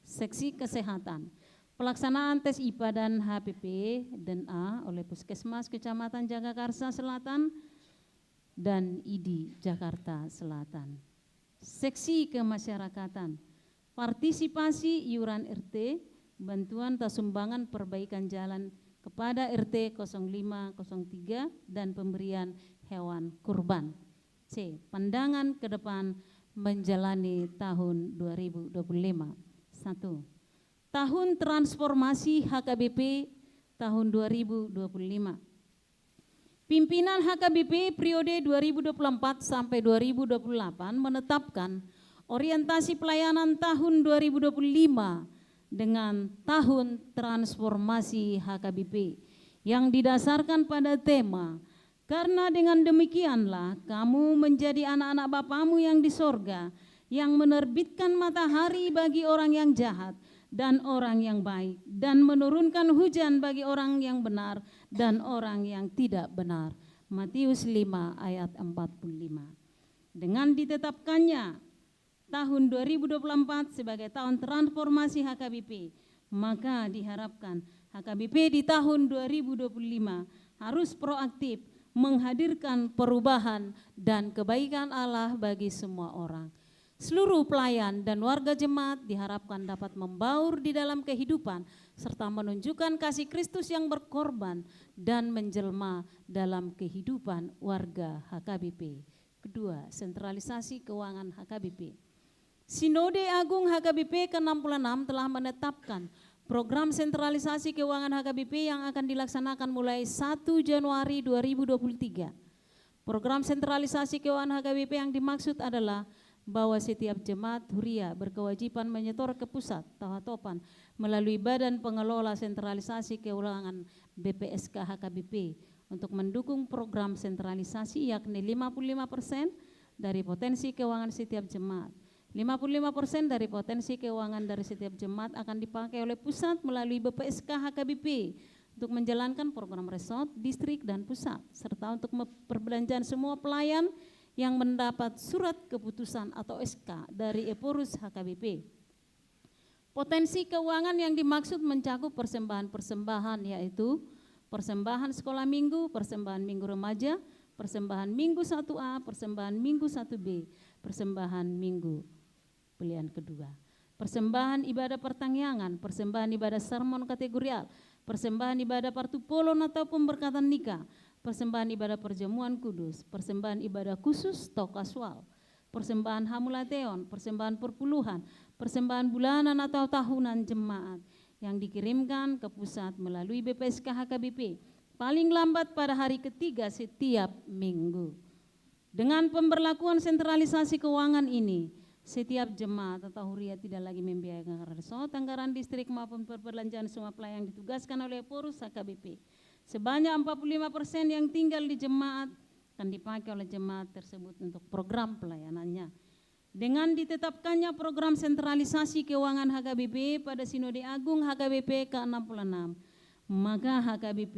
Seksi kesehatan. Pelaksanaan tes I P A dan H P P D N A oleh Puskesmas Kecamatan Jagakarsa Selatan, dan Idi Jakarta Selatan. Seksi kemasyarakatan, partisipasi iuran R T, bantuan atau sumbangan perbaikan jalan kepada R T kosong lima kosong tiga, dan pemberian hewan kurban. C. Pandangan ke depan menjalani tahun dua ribu dua puluh lima. Satu. Tahun transformasi H K B P tahun dua ribu dua puluh lima. Pimpinan H K B P periode dua ribu dua puluh empat sampai dua ribu dua puluh delapan menetapkan orientasi pelayanan tahun dua ribu dua puluh lima dengan tahun transformasi H K B P yang didasarkan pada tema, "Karena dengan demikianlah kamu menjadi anak-anak Bapamu yang di sorga, yang menerbitkan matahari bagi orang yang jahat dan orang yang baik, dan menurunkan hujan bagi orang yang benar dan orang yang tidak benar." Matius lima ayat empat puluh lima. Dengan ditetapkannya tahun dua ribu dua puluh empat sebagai tahun transformasi H K B P, maka diharapkan H K B P di tahun dua ribu dua puluh lima harus proaktif menghadirkan perubahan dan kebaikan Allah bagi semua orang. Seluruh pelayan dan warga jemaat diharapkan dapat membaur di dalam kehidupan serta menunjukkan kasih Kristus yang berkorban dan menjelma dalam kehidupan warga H K B P. Kedua, sentralisasi keuangan H K B P. Sinode Agung H K B P ke enam puluh enam telah menetapkan program sentralisasi keuangan H K B P yang akan dilaksanakan mulai satu Januari dua ribu dua puluh tiga. Program sentralisasi keuangan H K B P yang dimaksud adalah bahwa setiap jemaat huria berkewajiban menyetor ke pusat atau hatopan melalui Badan Pengelola Sentralisasi Keuangan, B P S K H K B P, untuk mendukung program sentralisasi, yakni lima puluh lima persen dari potensi keuangan setiap jemaat. Lima puluh lima persen dari potensi keuangan dari setiap jemaat akan dipakai oleh pusat melalui B P S K H K B P untuk menjalankan program resort, distrik, dan pusat, serta untuk me-, perbelanjaan semua pelayan yang mendapat surat keputusan atau S K dari Ephorus H K B P. Potensi keuangan yang dimaksud mencakup persembahan-persembahan, yaitu persembahan sekolah minggu, persembahan minggu remaja, persembahan minggu satu A, persembahan minggu satu B, persembahan minggu pilihan kedua, persembahan ibadah pertangiangan, persembahan ibadah sermon kategorial, persembahan ibadah partupolon atau pemberkatan nikah, persembahan ibadah perjamuan kudus, persembahan ibadah khusus atau kasual, persembahan hamuliateon, persembahan perpuluhan, persembahan bulanan atau tahunan jemaat yang dikirimkan ke pusat melalui B P S K H K B P paling lambat pada hari ketiga setiap minggu. Dengan pemberlakuan sentralisasi keuangan ini, setiap jemaat atau huria tidak lagi membiayakan anggaran resort, anggaran distrik maupun perbelanjaan semua pelayan yang ditugaskan oleh Ephorus H K B P. Sebanyak empat puluh lima persen yang tinggal di jemaat akan dipakai oleh jemaat tersebut untuk program pelayanannya. Dengan ditetapkannya program sentralisasi keuangan H K B P pada Sinode Agung H K B P ke enam puluh enam, maka H K B P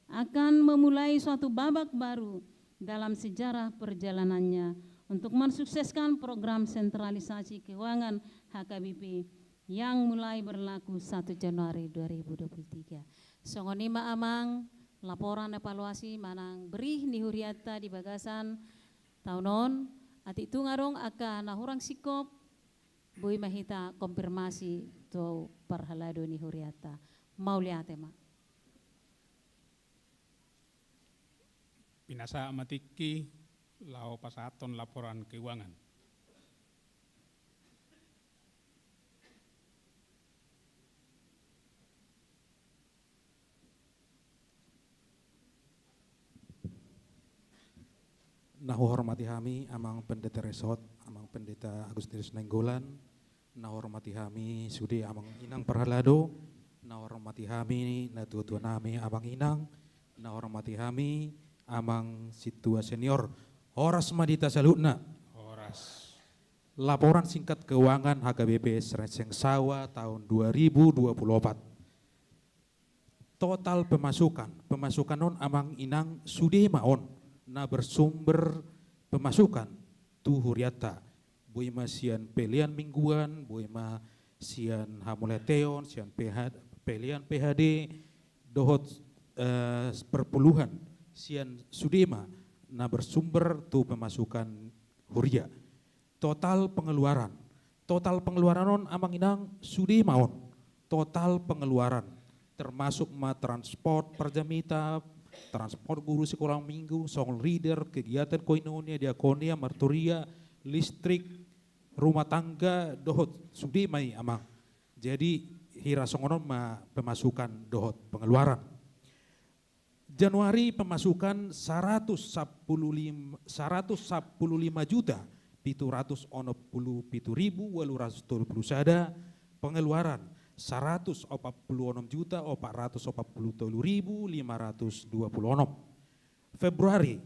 akan memulai suatu babak baru dalam sejarah perjalanannya untuk mensukseskan program sentralisasi keuangan H K B P yang mulai berlaku satu Januari dua ribu dua puluh tiga. Songon i ma amang laporan evaluasi manang berih ni hurianta di bagasan taon on. Atik tung adong angka na hurang singkop, boi ma hita konfirmasi tu parhalado ni hurianta. Mauliate ma. Pinasahat ma tingki laho pasahathon laporan keuangan. Na huhormati hami Amang Pendeta Resort, Amang Pendeta Agustinus Nainggolan, na huhormati hami sude Amang Inang parhalado, na huhormati hami natua-tua nami Amang Inang, na huhormati hami Amang Sintua Senior. Horas ma di hita saluhutna. Horas. Laporan singkat keuangan H K B P Serengseng Sawa tahun dua ribu dua puluh opat. Total pemasukan, pemasukan on Amang Inang sude ma on na bersumber pemasukan tu hurianta. Boi ma sian pelean mingguan, boi ma sian hamuliateon, sian P H, pelean P H D, dohot, eh, perpuluhan, sian sude ma na bersumber tu pemasukan huria. Total pengeluaran. Total pengeluaran on, amang inang, sude ma on. Total pengeluaran. Termasuk ma transport per jamita, transport guru sekolah minggu, song reader, kegiatan koinonia, diakonia, marturia, listrik, rumah tangga, dohot sude ma i, amang. Jadi, hira songon on ma pemasukan dohot pengeluaran. Januari, pemasukan saratus sampulu lima, saratus sampulu lima juta pitu ratus onom pulu pitu ribu ualu ratus tolu pulu sada, pengeluaran saratus opat pulu onom juta opat ratus opat pulu tolu ribu lima ratus dua pulu onom. Februari,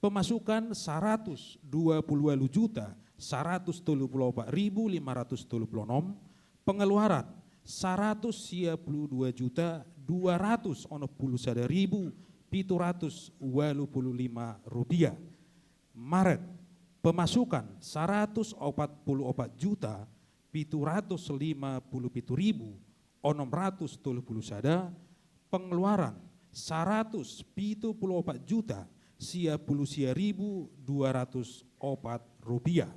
pemasukan saratus dua pulu ualu juta saratus tolu pulu opat ribu lima ratus tolu pulu onom, pengeluaran saratus sia pulu dua juta dua ratus onom pulu sada ribu pitu ratus ualu pulu lima rupiah. Maret, pemasukan saratus opat pulu opat juta pitu ratus lima pulu pitu ribu onom ratus tolu pulu sada, pengeluaran saratus pitu pulu opat juta sia pulu sia ribu dua ratus opat rupiah.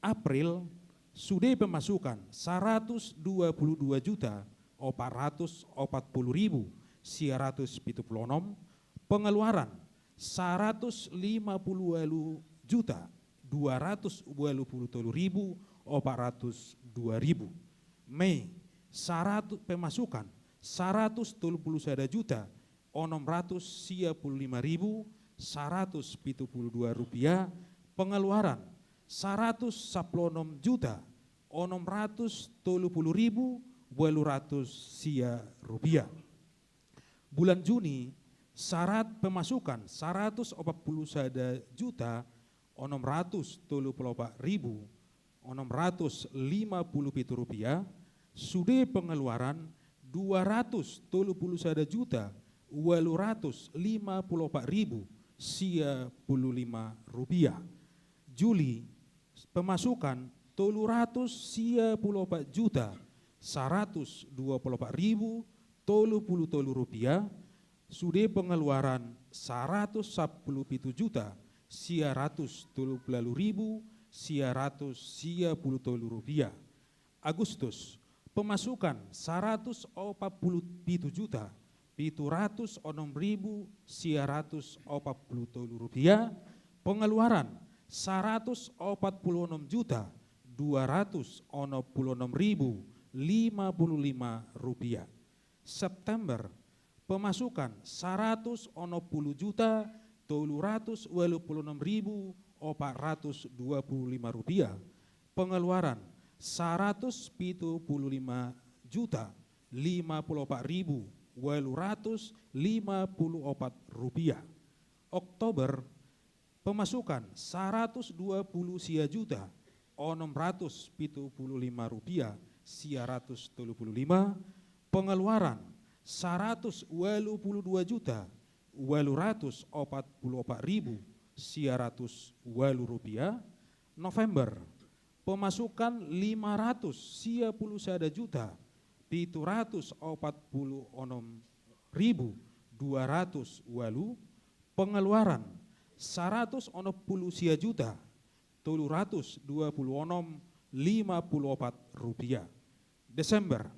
April, sude pemasukan saratus dua pulu dua juta opat ratus opat pulu ribu sia ratus pitu pulu onom, pengeluaran saratus lima pulu ualu juta dua ratus ualu pulu tolu ribu opat ratus dua ribu. Mei, saratus, pemasukan saratus tolu pulu sada juta onom ratus sia pulu lima ribu saratus pitu pulu dua rupiah, pengeluaran saratus sampulu onom juta onom ratus tolu pulu ribu ualu ratus sia rupiah. Bulan Juni, sarat pemasukan saratus opat pulu sada juta onom ratus tolu pulu opat ribu onom ratus lima pulu pitu rupiah, sude pengeluaran dua ratus tolu pulu sada juta ualu ratus lima pulu opat ribu sia pulu lima rupiah. Juli, pemasukan tolu ratus sia pulu opat juta saratus dua pulu opat ribu tolu pulu tolu rupiah, sude pengeluaran saratus sampulu pitu juta sia ratus tolu pulu ualu ribu sia ratus sia pulu tolu rupiah. Agustus, pemasukan saratus opat pulu pitu juta pitu ratus onom ribu sia ratus opat pulu tolu rupiah, pengeluaran saratus opat pulu onom juta dua ratus onom pulu onom ribu lima pulu lima rupiah. September, pemasukan saratus onom pulu juta tolu ratus ualu pulu onom ribu opat ratus dua pulu lima rupiah, pengeluaran saratus pitu pulu lima juta lima pulu opat ribu ualu ratus lima pulu opat rupiah. Oktober, pemasukan saratus dua pulu sia juta onom ratus pitu pulu lima rupiah sia ratus tolu pulu lima, pengeluaran saratus ualu pulu dua juta ualu ratus opat pulu opat ribu sia ratus ualu rupiah. November, pemasukan lima ratus sia pulu sada juta pitu ratus opat pulu onom ribu dua ratus ualu, pengeluaran saratus onom pulu sia juta tolu ratus dua pulu onom lima pulu opat rupiah. Desember,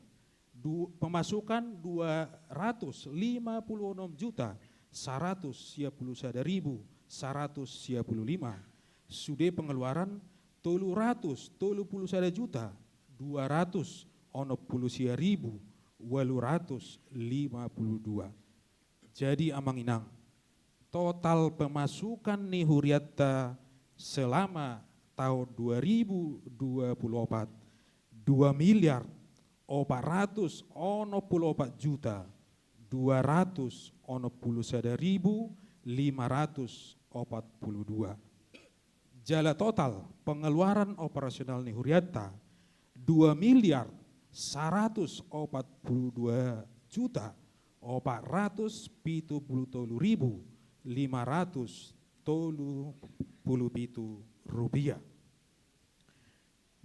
du-, pemasukan dua ratus lima pulu onom juta saratus sia pulu sada ribu saratus sia pulu lima, sude pengeluaran tolu ratus tolu pulu sada juta dua ratus onom pulu sia ribu ualu ratus lima pulu dua. Jadi, amang inang, total pemasukan ni hurianta selama tahun dua ribu dua puluh opat, dua miliar opat ratus onom pulu opat juta dua ratus onom pulu sada ribu lima ratus opat pulu dua. Jala total pengeluaran operasional ni hurianta dua miliar saratus opat pulu dua juta opat ratus pitu pulu tolu ribu lima ratus tolu pulu pitu rupiah.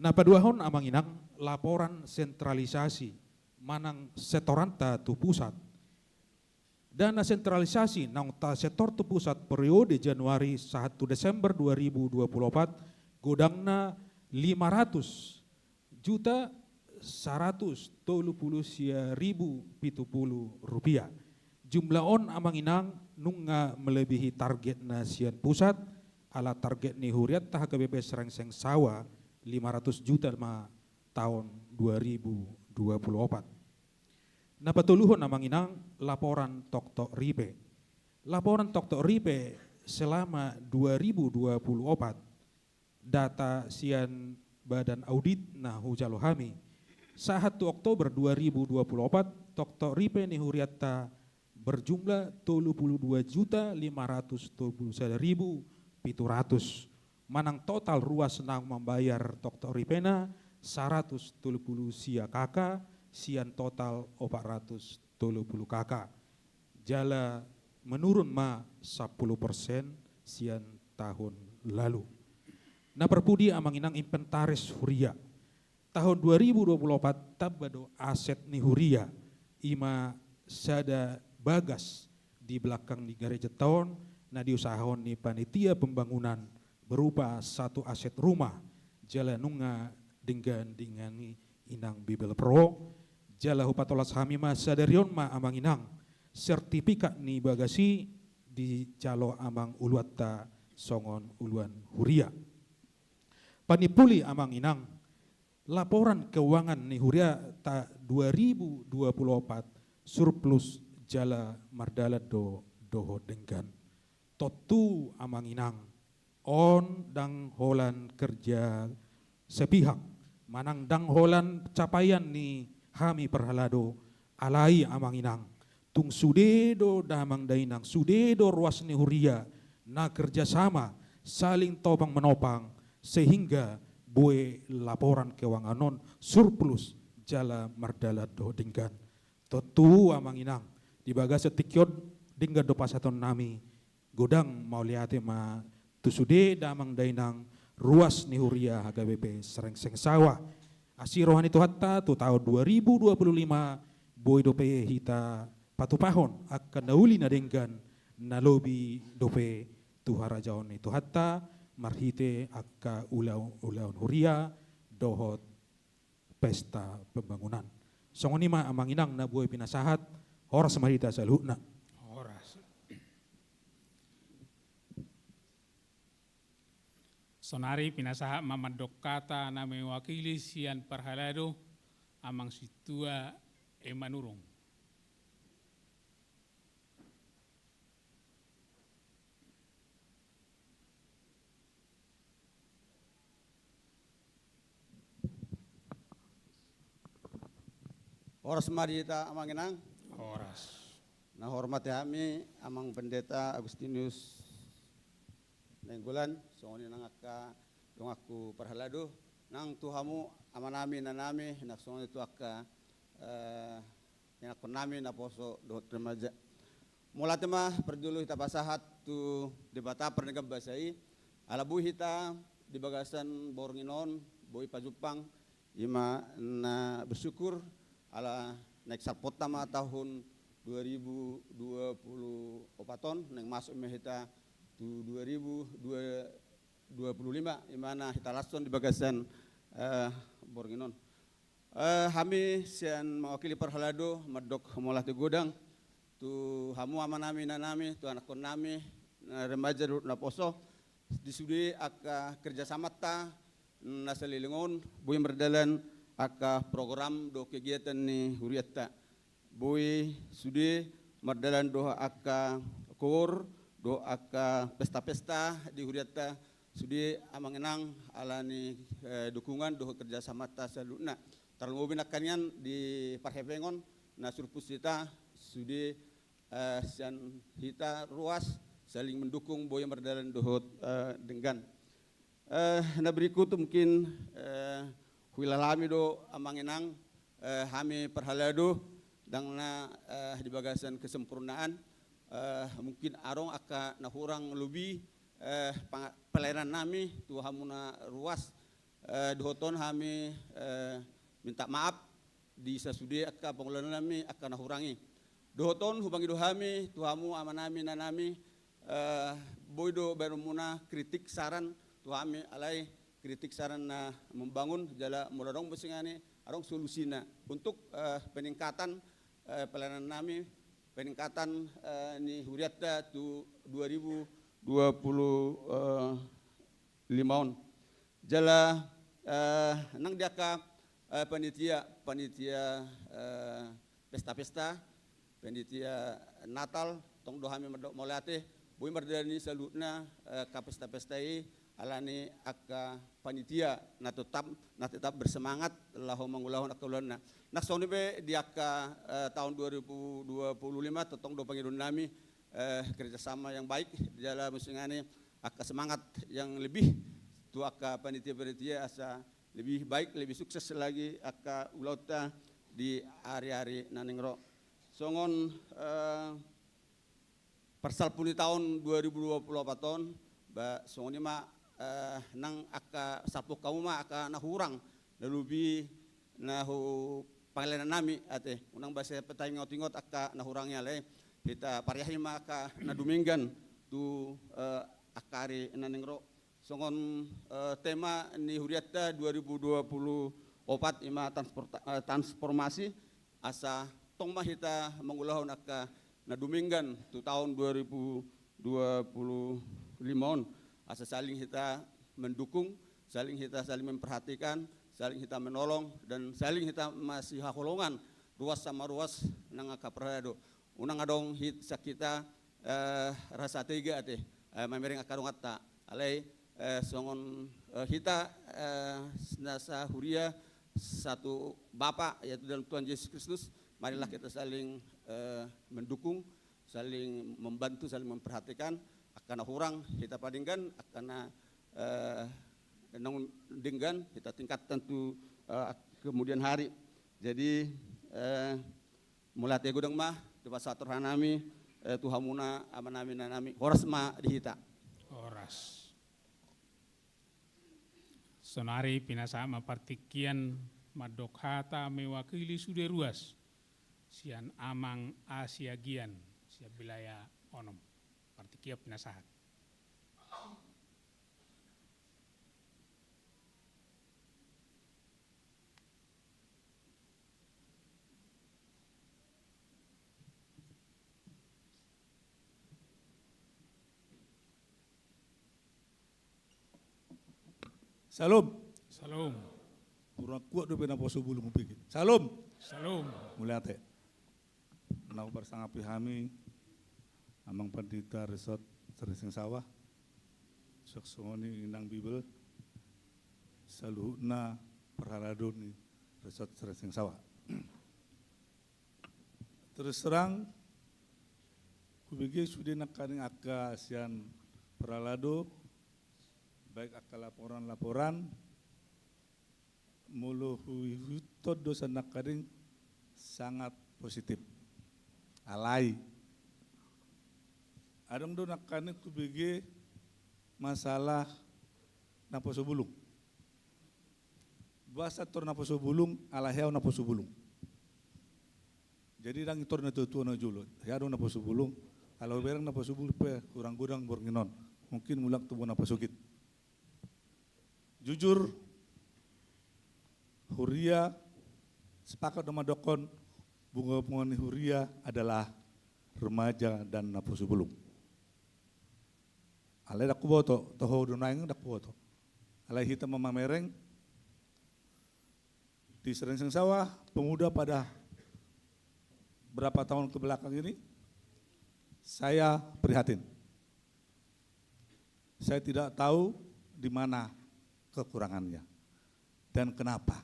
Na paduahon, amang inang, laporan sentralisasi manang setoranta tu pusat. Dana sentralisasi naung tasetor tu pusat periode Januari sahat tu Desember dua ribu dua puluh opat godangna lima ratus juta saratus tolu pulu sia ribu pitu pulu rupiah. Jumlah on amang inang nunga melebihi target na sian pusat, ala target ni hurianta H K B P Serengseng Sawa lima ratus juta ma taon dua ribu dua puluh opat. Na patoluhon amang inang laporan toktok ripe. Laporan toktok ripe selama dua ribu dua puluh opat, data sian badan audit na hujalo hami. Sahat tu Oktober dua ribu dua puluh opat, toktok ripe ni hurianta berjumlah tolu pulu dua juta lima ratus tolu pulu sada ribu pitu ratus. Manang total ruas naung mambayar toktok ripena saratus tolu pulu sia K K, sian total opat ratus tolu pulu K K. Jala menurun ma sampulu persen sian tahun lalu. Na parpudi amang inang inventaris huria. Tahun dua ribu dua puluh opat tamba do aset ni huria, ima sada bagas di belakang ni gareja taon na diusahahon ni panitia pembangunan berupa satu aset rumah, jala nunga denggan dengani inang Bibel Pro, jala hupatolas hami ma sadari on ma amang inang sertifikat ni bagas i dijalo amang uluanta songon uluan huria. Panimpuli amang inang, laporan keuangan ni hurianta dua ribu dua puluh opat surplus jala mardalan do dohot denggan. Tontu amang inang, on ndang holan kerja sepihak, manang ndang holan capaian ni hami parhalado, alai amang inang, tung sude do damang dainang, sude do ruas ni huria na kerja sama, saling topang menopang, sehingga boi laporan keuangan on surplus jala mardalan dohot denggan. Tontu amang inang, di bagasan tingki on denggan do pasahaton nami, godang mauliate ma tu sude damang dainang ruas ni huria H K B P Serengseng Sawa. Asi roha ni Tuhanta tu taon dua ribu dua puluh lima boi dope hita patupahon angka na uli na denggan na lobi dope tu harajaon ni Tuhanta marhite angka ulaon, ulaon huria dohot pesta pembangunan. Songon i ma amang inang na boi pinasahat, horas ma di hita saluhutna. Horas. Sonari pinasahat ma mandok hata na mewakili sian parhalado, Amang Sintua Emanurung. Horas ma di hita amang inang. Horas. Na hormati hami Amang Pendeta Agustinus Nainggolan, songon i nang angka donganku parhalado, nang tu hamu amanami inanami, nang songon i tu angka, eh, ianakkonnami naposo dohot remaja. Mauliate ma parjolo hita pasahat tu Debata pardenggan basa i, ala boi hita di bagasan borngin on boi pajumpang, ima na bersyukur ala naeng salpuhonta ma tahun dua ribu dua puluh opat on, naeng masuk ma hita tu dua ribu dua, dua puluh lima, ima na hita lashon di bagasan, eh, borngin on. Eh, hami sian mewakili parhalado mandok mauliate godang tu hamu amanami inanami, tu anakkonnami, na remaja dohot naposo, di sude angka kerjasamanta na saleleng on, boi mardalan angka program dohot kegiatan ni hurianta. Boi sude mardalan dohot angka koor, dohot angka pesta-pesta di hurianta, sude amang inang ala ni, eh, dukungan dohot kerjasamanta saluhutna. Tarlumobi nangkaningan di parhepengon na surplus hita sude, eh, sian hita ruas saling mendukung boi mardalan dohot, eh, denggan. Eh, na berikut mungkin, eh, huilala hami do amang inang, eh, hami parhalado, ndang na, eh, di bagasan kesempurnaan, eh, mungkin adong angka na hurang lobi, eh, panga-, pelayanannami tu hamu na ruas, eh, dohot on hami, eh, minta maaf di sasude angka pangulaonnami angka na hurang i. Dohot on hupangido hami tu hamu amanami, inanami, eh, boi do baenonmuna kritik, saran tu hami, alai kritik, saran na membangun, jala molo adong muse nangkin adong solusina untuk, eh, peningkatan, eh, pelayanan nami, peningkatan, eh, ni hurianta tu dua ribu dua puluh lima on. Jala, eh, nang di angka, eh, panitia, panitia, eh, pesta-pesta, panitia Natal, tong do hami mandok mauliate, boi mardalani saluhutna, eh, angka pesta-pesta i, alani angka panitia na tetap, na tetap bersemangat laho mangulahon angka ulaonna. Nang songon i pe di angka, eh, taon dua ribu dua puluh lima, tongtong do pangidoan nami, eh, kerjasama yang baik, jala muse nangkin angka semangat yang lebih tu angka panitia-panitia asa lebih baik, lebih sukses lagi angka ulaonta di ari-ari na naeng ro. Songon, eh, parsalpu ni taon dua ribu dua puluh opat on, ba, songon i ma, eh, nang angka salpu hamu ma angka na hurang, na lobi na hupangalaho nami ate, unang basa pe taingot-ingot angka na hurang i, alai hita pariahi ma angka na dumenggan tu, eh, angka ari na naeng ro. Songon, eh, tema ni hurianta dua ribu dua puluh opat i ma transporta-, eh, transformasi, asa tong ma hita mangulahon angka na dumenggan tu taon dua ribu dua puluh lima on, asa saling hita mendukung, saling hita saling memperhatikan, saling hita menolong, dan saling hita masihaholongan, ruas sama ruas nang angka parhalado. Unang adong hit-, sian hita, eh, rasa tega ate, eh, mamereng angka donganta. Alai, eh, songon, eh, hita, eh, na sahuria satu Bapa, yaitu dalam Tuhan Yesus Kristus, marilah kita saling, eh, mendukung, saling membantu, saling memperhatikan, angka na hurang hita padenggan, angka na, eh, naung denggan hita tingkatkan tu, eh, kemudian hari. Jadi, eh, mauliate godang ma, dipasahat roha nami, eh, tu hamuna amanami, inanami, horas ma di hita. Horas. Saonari pinasahat ma partingkian mandok hata mewakili sude ruas sian Amang Asiagian sian Bilaya Onom. Partingkian pinasahat. Syalom. Syalom. Kurang kuat dope naposo bulung hubege. Syalom. Syalom. Mauliate. Naung parsangapi hami Amang Pandita Resort Sarinseng Sawah, songon i Inang Bibel, saluhutna parhalado ni Resort Sarinseng Sawah. Terus terang, hubege sude nangkaning angka sian parhalado, baik angka laporan-laporan, molo huihuthon do sian nangkaning sangat positif. Alai adong do nangkaning hubege masalah naposo bulung. Boasa tor naposo bulung, ala hea naposo bulung. Jadi ndang tor natuatua na jolo, hea do naposo bulung. Ala hubereng naposo bulung pe hurang godang borngin on. Mungkin mulak tu bona pasogit. Jujur, huria sepakat do mandokkon bunga-bunga ni huria adalah remaja dan naposo bulung. Alai ndang huboto, toho do naeng ndang huboto. Alai hita ma mamereng di Sarinseng Sawah, pemuda pada berapa tahun ke belakang ini, saya prihatin. Saya tidak tahu di mana kekurangannya dan kenapa.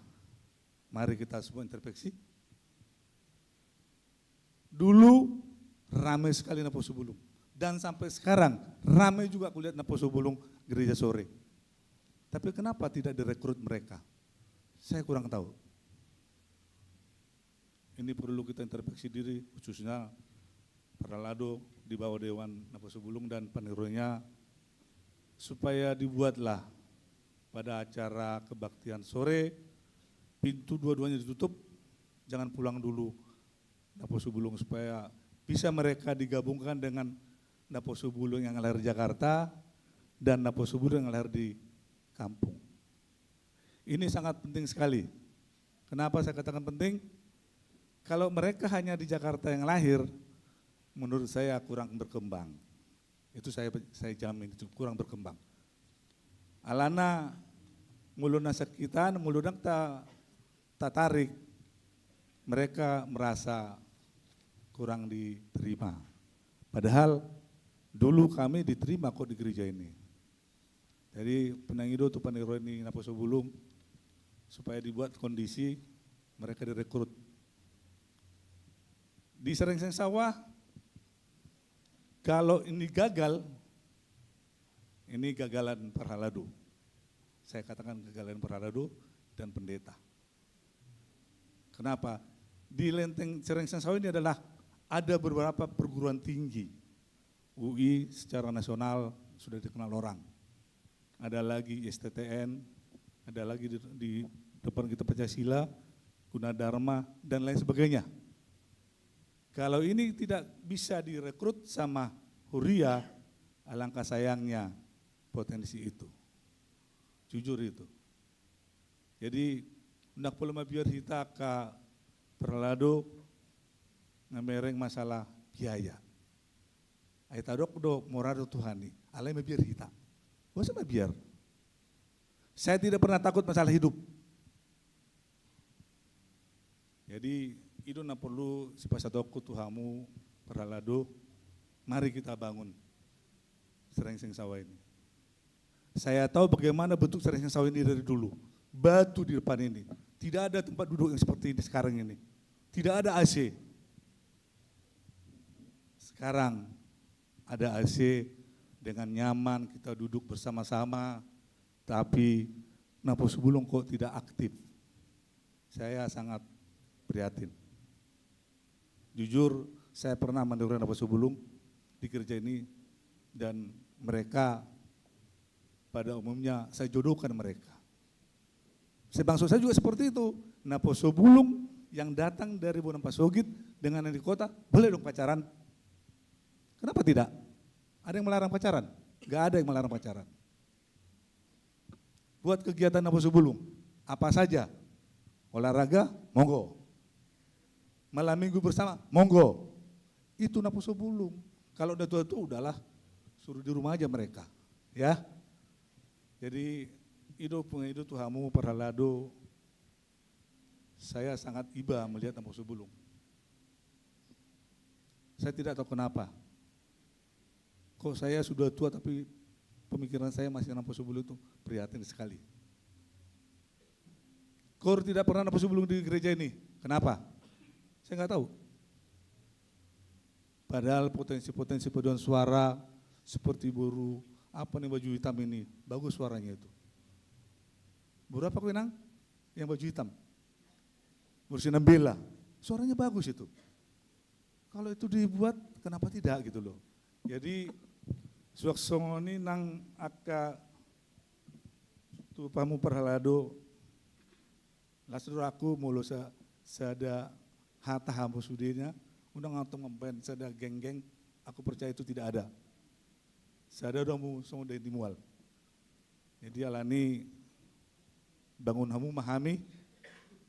Mari kita semua introspeksi. Dulu rame sekali naposo bulung. Dan sampai sekarang rame juga kulihat naposo bulung gereja sore. Tapi kenapa tidak direkrut mereka? Saya kurang tahu. Ini perlu kita introspeksi diri, khususnya parhalado di bawah Dewan Naposo Bulung dan panirunya, supaya dibuatlah pada acara kebaktian sore, pintu dua-duanya ditutup, jangan pulang dulu naposo bulung, supaya bisa mereka digabungkan dengan naposo bulung yang lahir di Jakarta dan naposo bulung yang lahir di kampung. Ini sangat penting sekali. Kenapa saya katakan penting? Kalau mereka hanya di Jakarta yang lahir, menurut saya kurang berkembang. Itu saya, saya jamin itu kurang berkembang. Alana molo na sakitan, molo ndang ta, tatarik, mereka merasa kurang diterima. Padahal dulu kami diterima kok di gereja ini. Jadi, pinangido tu panirion ni naposo bulung supaya dibuat kondisi mereka direkrut. Di Serengseng Sawah, kalau ini gagal, ini gagalan parhalado. Saya katakan gagalan parhalado dan pendeta. Kenapa? Di lenteng Serengseng Sawah ini adalah ada beberapa perguruan tinggi. U I secara nasional sudah dikenal orang. Ada lagi S T T N, ada lagi di, di depan kita Pancasila, Gunadarma, dan lain sebagainya. Kalau ini tidak bisa direkrut sama Huria, alangkah sayangnya potensi itu. Jujur itu. Jadi, ndang pola mabiar hita angka parhalado na mereng masalah biaya. Ai tadok do mora do Tuhan i, alai mabiar hita. Boasa mabiar? Saya tidak pernah takut masalah hidup. Jadi, i do na porlu sipasahatku tu hamu parhalado, mari kita bangun Serengseng Sawah ini. Saya tahu bagaimana bentuk Serengseng Sawah ini dari dulu. Batu di depan ini. Tidak ada tempat duduk yang seperti ini sekarang ini. Tidak ada A C. Sekarang ada A C, dengan nyaman kita duduk bersama-sama, tapi naposo bulung kok tidak aktif. Saya sangat prihatin. Jujur, saya pernah mendengar naposo bulung di gereja ini, dan mereka pada umumnya saya jodohkan mereka. Sebangso saya juga seperti itu. Naposo bulung yang datang dari Bonang Pasogit dengan yang di kota, boleh dong pacaran. Kenapa tidak? Ada yang melarang pacaran? Nggak ada yang melarang pacaran. Buat kegiatan naposo bulung, apa saja. Olahraga, monggo. Malam minggu bersama, monggo. Itu naposo bulung. Kalau udah tua-tua, udahlah, suruh di rumah aja mereka. Ya. Jadi, i do, i do tu hamu parhalado, saya sangat iba melihat naposo bulung. Saya tidak tahu kenapa. Kok saya sudah tua tapi pemikiran saya masih naposo bulung itu, prihatin sekali. Kor tidak pernah naposo bulung di gereja ini. Kenapa? Saya nggak tahu. Padahal potensi-potensi paduan suara seperti boru apa nih, baju hitam ini, bagus suaranya itu. Boru apa kau, Inang? Yang baju hitam. Boru Sinambela. Suaranya bagus itu. Kalau itu dibuat, kenapa tidak gitu loh. Jadi, suang songon i nang angka tu hamu parhalado, las do rohangku molo sa-, sada hata hamu sudena, unang antong mambaen sada genggeng, aku percaya itu tidak ada. Sada do hamu songon dainang di mual. Jadi alani bangun hamu ma hami,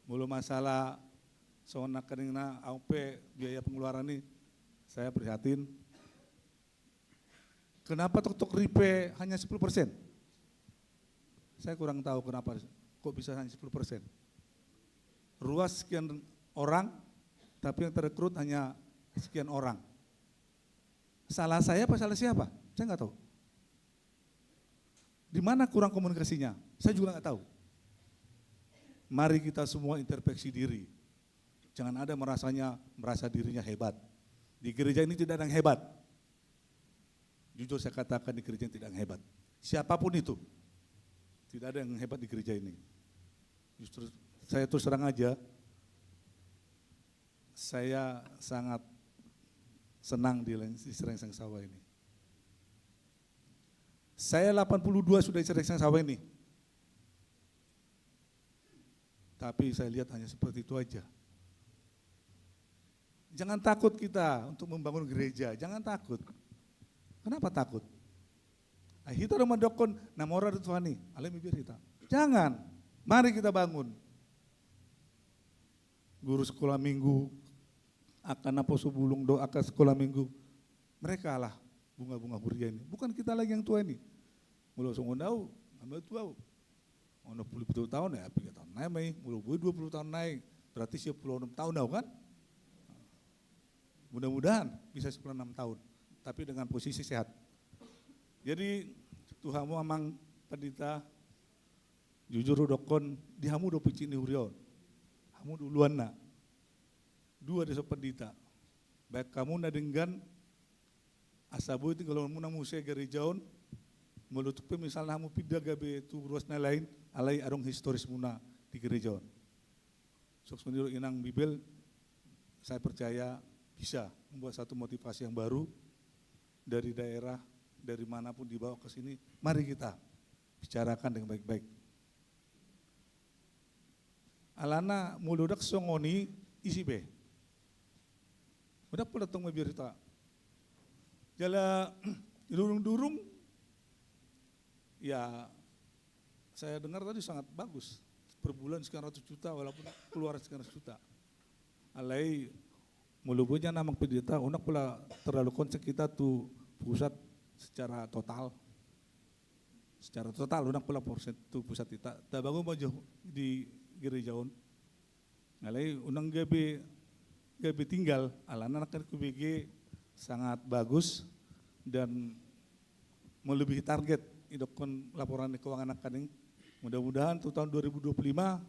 molo masalah songon nangkaning na, au pe biaya pengeluaran i, saya prihatin. Kenapa toktok ripe hanya sepuluh persen? Saya kurang tahu kenapa kok bisa hanya sepuluh persen. Ruas sekian orang, tapi yang terekrut hanya sekian orang. Salah saya apa salah siapa? Saya nggak tahu. Di mana kurang komunikasinya? Saya juga nggak tahu. Mari kita semua introspeksi diri. Jangan ada merasanya, merasa dirinya hebat. Di gereja ini tidak ada yang hebat. Jujur saya katakan, di gereja ini tidak ada yang hebat. Siapapun itu, tidak ada yang hebat di gereja ini. Justru saya terus terang aja, saya sangat senang di, di Serengseng Sawah ini. Saya delapan puluh dua sudah di Serengseng Sawah ini. Tapi saya lihat hanya seperti itu aja. Jangan takut kita untuk membangun gereja, jangan takut. Kenapa takut? Ai hita do mandokkon, na mora do Tuhan i, alai mabiar hita. Jangan, mari kita bangun. Guru sekolah minggu, angka naposo bulung do angka sekolah minggu, mereka lah bunga-bunga huria ini. Bukan kita lagi yang tua ini. Molo songon au, nunga tua au. Onom pulu pitu taon, ya, piga taon nai ma i, molo boi dua pulu taon nai, berarti sia pulu onom taon au, kan? Mudah-mudahan bisa sia pulu onom taon, tapi dengan posisi sehat. Jadi, tu hamu amang pandita, jujur hudokkon, di hamu do pucuk ni huria on. Hamu do uluanna. Dua do so pandita. Baen hamu na denggan, asa boi tinggalonmuna muse gereja on, molo tung pe misalna hamu pinda gabe tu ruas na lain, alai adong historismuna di gereja on. Songon i do inang Bibel, saya percaya bisa membuat satu motivasi yang baru dari daerah, dari mana pun dibawa ke sini. Mari kita bicarakan dengan baik-baik. Alana molo ndang songon i, ise be? Ndang pola tong mabiar hita. Jala durung-durung, ya, saya dengar tadi sangat bagus. Per bulan sekian ratus juta, walaupun keluar sekian ratus juta. Alai, molo boi nian amang pendeta, unang pola terlalu konsen hita tu pusat secara total. Secara total, unang pola konsen tu pusat hita. Tabangun ma jo di gereja on. Alai unang gabe, gabe tinggal, alana nangkin hubege sangat bagus dan melebihi target, idokkon laporan ni keuangan nangkaning. Mudah-mudahan tu tahun dua ribu dua puluh lima,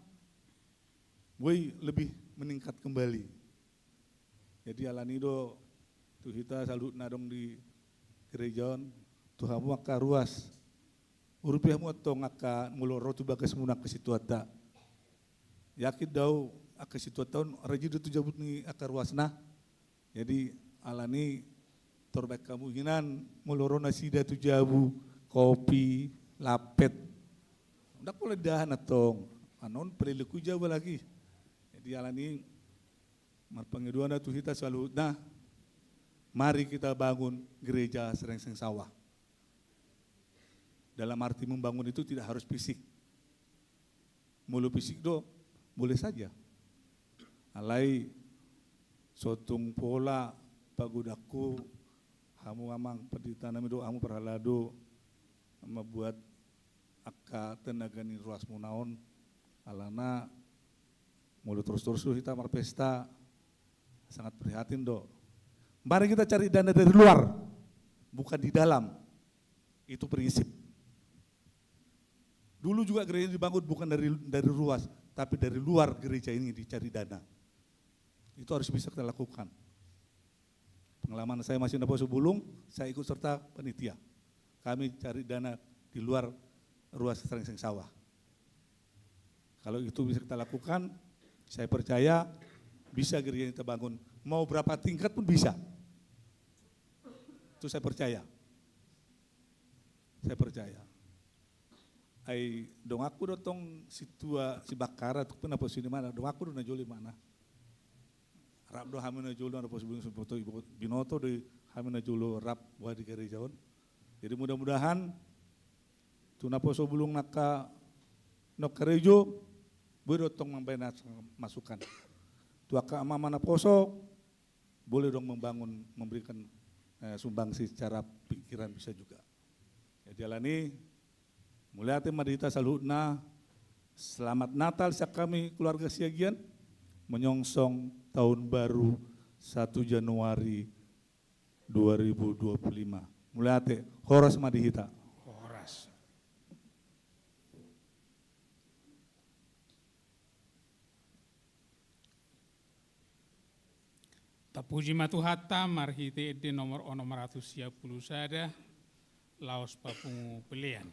boi lebih meningkat kembali. Jadi alani do tu hita saluhut na adong di gereja on, tu hamu angka ruas. Urupi hamu antong angka molo ro tu bagasmuna angka situanta. Yakin do au angka situanta on rajin do tu jabu ni angka ruasna. Jadi alani tor baen hamu hinan molo ro nasida tu jabu, kopi, lapet. Ndang pola didahan antong. Anon pelelekku jabu lagi. Jadi alani marpangidoan tu hita saluhutna, mari kita bangun gereja Serengseng Sawah. Dalam arti membangun itu tidak harus fisik. Molo fisik do, boleh saja. Alai so tung pola pagodangku, hamu amang pendeta nami do, hamu parhalado, membuat angka tenaga ni ruasmuna on, alana molo torus-torus do hita marpesta, sangat prihatin do. Mari kita cari dana dari luar, bukan di dalam. Itu prinsip. Dulu juga gereja dibangun bukan dari, dari ruas, tapi dari luar gereja ini dicari dana. Itu harus bisa kita lakukan. Pengalaman saya masih naposo bulung, saya ikut serta panitia. Kami cari dana di luar ruas Serengseng Sawah. Kalau itu bisa kita lakukan, saya percaya bisa gereja ini terbangun. Mau berapa tingkat pun bisa. Itu saya percaya. Saya percaya. Ai donganku do tong sintua si Bakkara, tung pe naposo ni imana, donganku do na jolo imana. Rap do hami na jolo, naposo bulung si Binoto, binoto do hami na jolo rap boha di gereja on. Jadi mudah-mudahan tu naposo bulung nangka na karejo, boi do tong mambaen masukan. Tu angka amang naposo, boleh dong membangun, memberikan, eh, sumbangsi secara pikiran bisa juga. Jadi alani, mauliate ma di hita saluhutna, selamat Natal sian hami keluarga Siagian, menyongsong tahun baru satu Januari dua ribu dua puluh lima. Mauliate, horas ma di hita. Horas. Tapuji ma Tuhanta marhite ende nomor onom ratus sia pulu sada, laos papungu pelean.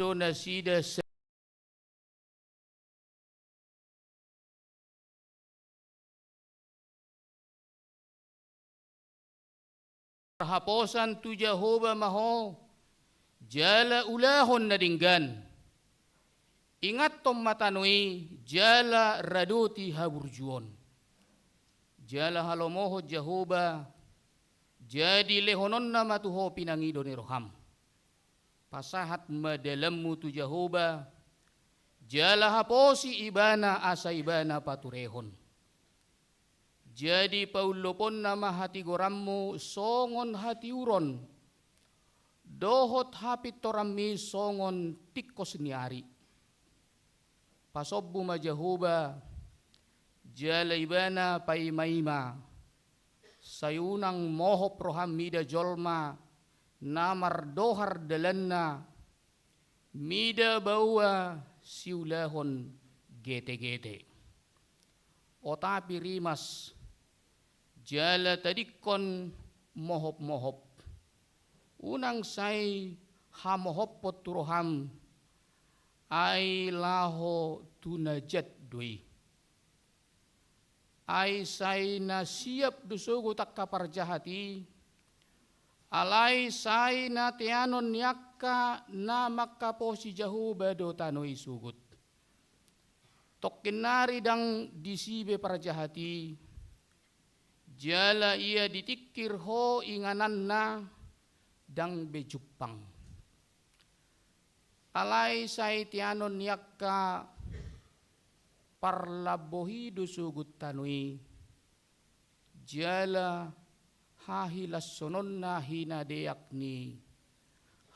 do nasida sa-, haposan tu Jahowa ma ho, jala ulahon na denggan. Ingathon ma tano i, jala radoti haburjuon. Jala halomohon Jahowa, jadi lehononna ma tu ho pinangido ni roham. Pasahat ma dalanmu tu Jahowa, jala haposi Ibana asa Ibana paturehon. Jadi paulloponna ma hatigoranmu songon hatiuron, dohot hapintoranmi songon tingkos ni ari. Pasombu ma Jahowa, jala Ibana paimaima, sai unang mohop roham mida jolma na mardohar dalanna, mida baoa siulahon getegete. Otapi rimas, jala tadingkon mohopmohop. Unang sai hamohophon tu roham, ai laho tu na jat do i. Ai sai na siap do sogot angka parjahat i, alai sai na teanon ni angka na manghaposi Jahowa do tano i sogot. Tongkin nari ndang disi be parjahat i, jala ia ditingkir ho ingananna ndang be jumpang. Alai sai teanon ni angka parlamboi do sogot tano i, jala hahilashononna hinadeak ni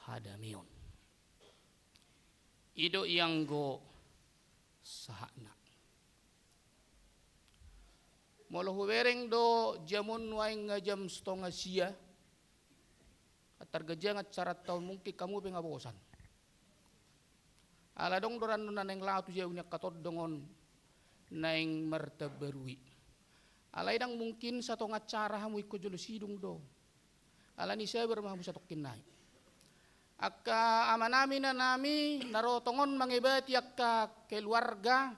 hadameon. I do i anggo sahatna. Molo hubereng do jamon nuaeng nga jam stonga sia, targanjang acaranta on, mungkin hamu pe nga bosan. Ala adong do rannon na naeng laho tu jabu ni angka tondong on naeng martambarui. Alai ndang mungkin satonga acara hamu ingkon jolo sidung do. Alani sabar ma hamu satongkin nai. Angka amanami, inanami, na ro tongon mangebati angka keluarga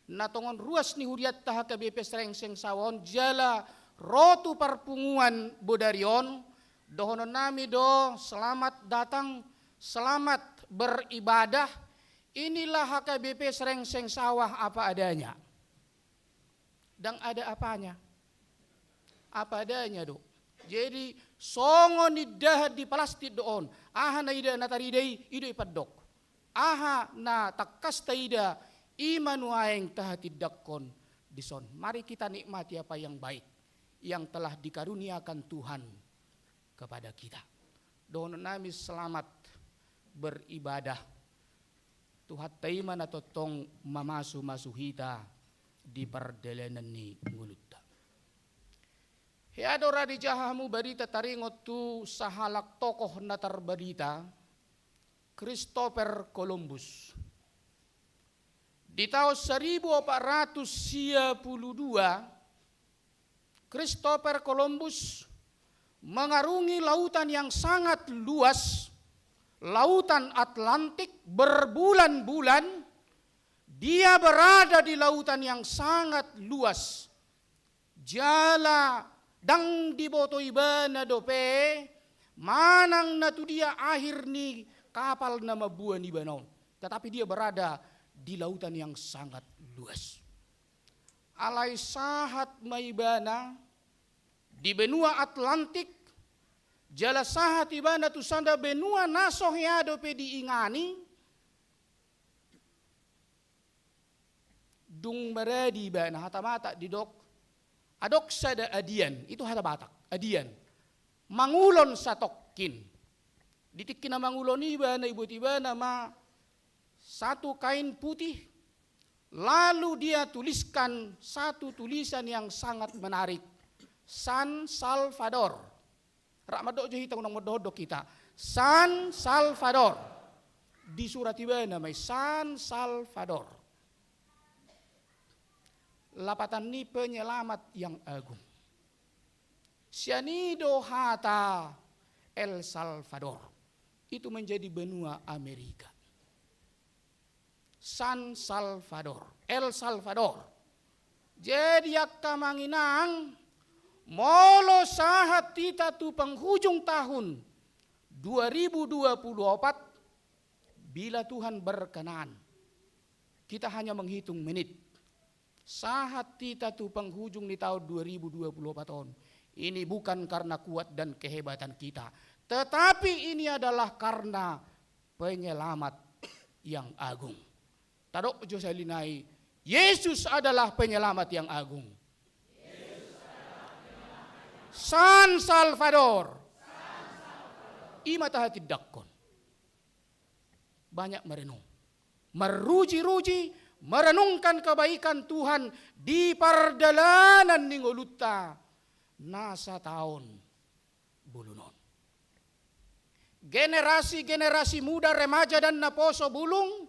na tongon ruas ni hurianta H K B P Srengseng Sawah on jala ro tu parpunguan bodari on, dohononnami do selamat datang, selamat beribadah. Inilah H K B P Srengseng Sawah apa adanya. Ndang ada apanya. Apa adanya do. Jadi, songon indahan di palastik do on. Aha na ida na tarida i, i do ipandok. Aha na tangkas taida, i ma nuaeng tahatindangkon dison. Mari kita nikmati apa yang baik yang telah dikaruniakan Tuhan kepada kita. Dohononnami selamat beribadah. Tuhanta i ma na tongtong mamasumasu hita di pardalanan ni ngolunta. Hea do ra dijaha hamu barita taringot tu sahalak tokoh na tarbarita, Christopher Columbus. Di taon saribu opat ratus sia pulu dua, Christopher Columbus mengarungi lautan yang sangat luas, Lautan Atlantik, berbulan-bulan dia berada di lautan yang sangat luas. Jala ndang diboto ibana dope manang na tudia akhir ni kapal na mamboan ibana on. Tetapi dia berada di lautan yang sangat luas. Alai sahat ma ibana di benua Atlantik, jala sahat ibana tu sada benua na so hea dope diingani, dung maradi ibana, hata Batak didok, adong sada adian, itu hata Batak, adian. Mangulon satongkin. Di tingki na mangulon i ibana, ibuat ibana ma satu kain putih, lalu dia tuliskan satu tulisan yang sangat menarik, San Salvador. Rap mandok jo hita, unang mandohondok hita. San Salvador. Disurat ibana ma i, San Salvador. Lapatan ni penyelamat yang agung. Sian i do hata El Salvador. Itu menjadi benua Amerika. San Salvador, El Salvador. Jadi angka amang inang, molo sahat hita tu penghujung tahun dua ribu dua puluh empat, bila Tuhan berkenan, kita hanya menghitung menit. Sahat hita tu penghujung di tahun dua ribu dua puluh empat on. Ini bukan karena kuat dan kehebatan kita, tetapi ini adalah karena penyelamat yang agung. Tadok jo sahali nai, Yesus adalah penyelamat yang agung. San Salvador. I ma tahatindangkon. Banyak merenung. Meruji-ruji, merenungkan kebaikan Tuhan di pardalanan ni ngolunta na sataon bolon on. Generasi-generasi muda, remaja dan naposo bulung,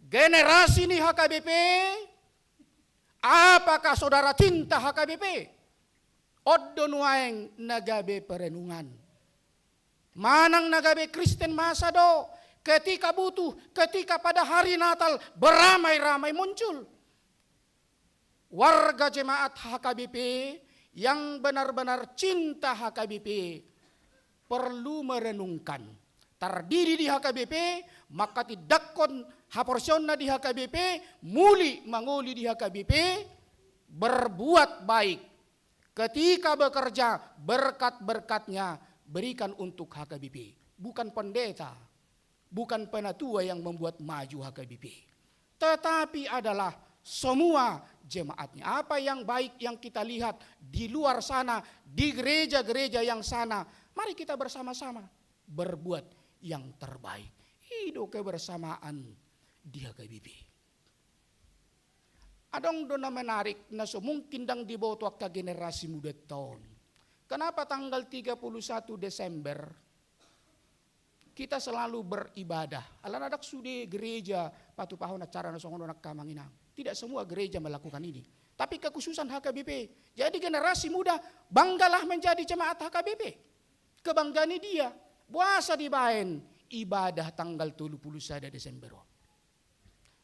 generasi ni H K B P, apakah saudara cinta H K B P? On do nuaeng na gabe perenungan. Manang na gabe Kristen masa do, ketika butuh, ketika pada hari Natal, beramai-ramai muncul. Warga jemaat H K B P yang benar-benar cinta H K B P perlu merenungkan. Tardidi di H K B P, mangkatindangkon haporseaonna di H K B P, muli mangoli di H K B P, berbuat baik. Ketika bekerja, berkat-berkatnya berikan untuk H K B P. Bukan pendeta, bukan penatua yang membuat maju H K B P, tetapi adalah semua jemaatnya. Apa yang baik yang kita lihat di luar sana, di gereja-gereja yang sana, mari kita bersama-sama berbuat yang terbaik. I do kebersamaan di H K B P. Adong do na menarik, na so mungkin ndang diboto angka generasi mudanta on. Kenapa tanggal tiga puluh satu Desember kita selalu beribadah? Alana ndang sude gereja patupahon acara na songon on, angka amang inang. Tidak semua gereja melakukan ini. Tapi kekhususan H K B P. Jadi generasi muda, banggalah menjadi jemaat H K B P. Kebanggaan ni dia. Boasa dibaen ibadah tanggal tolu pulu sada Desember on?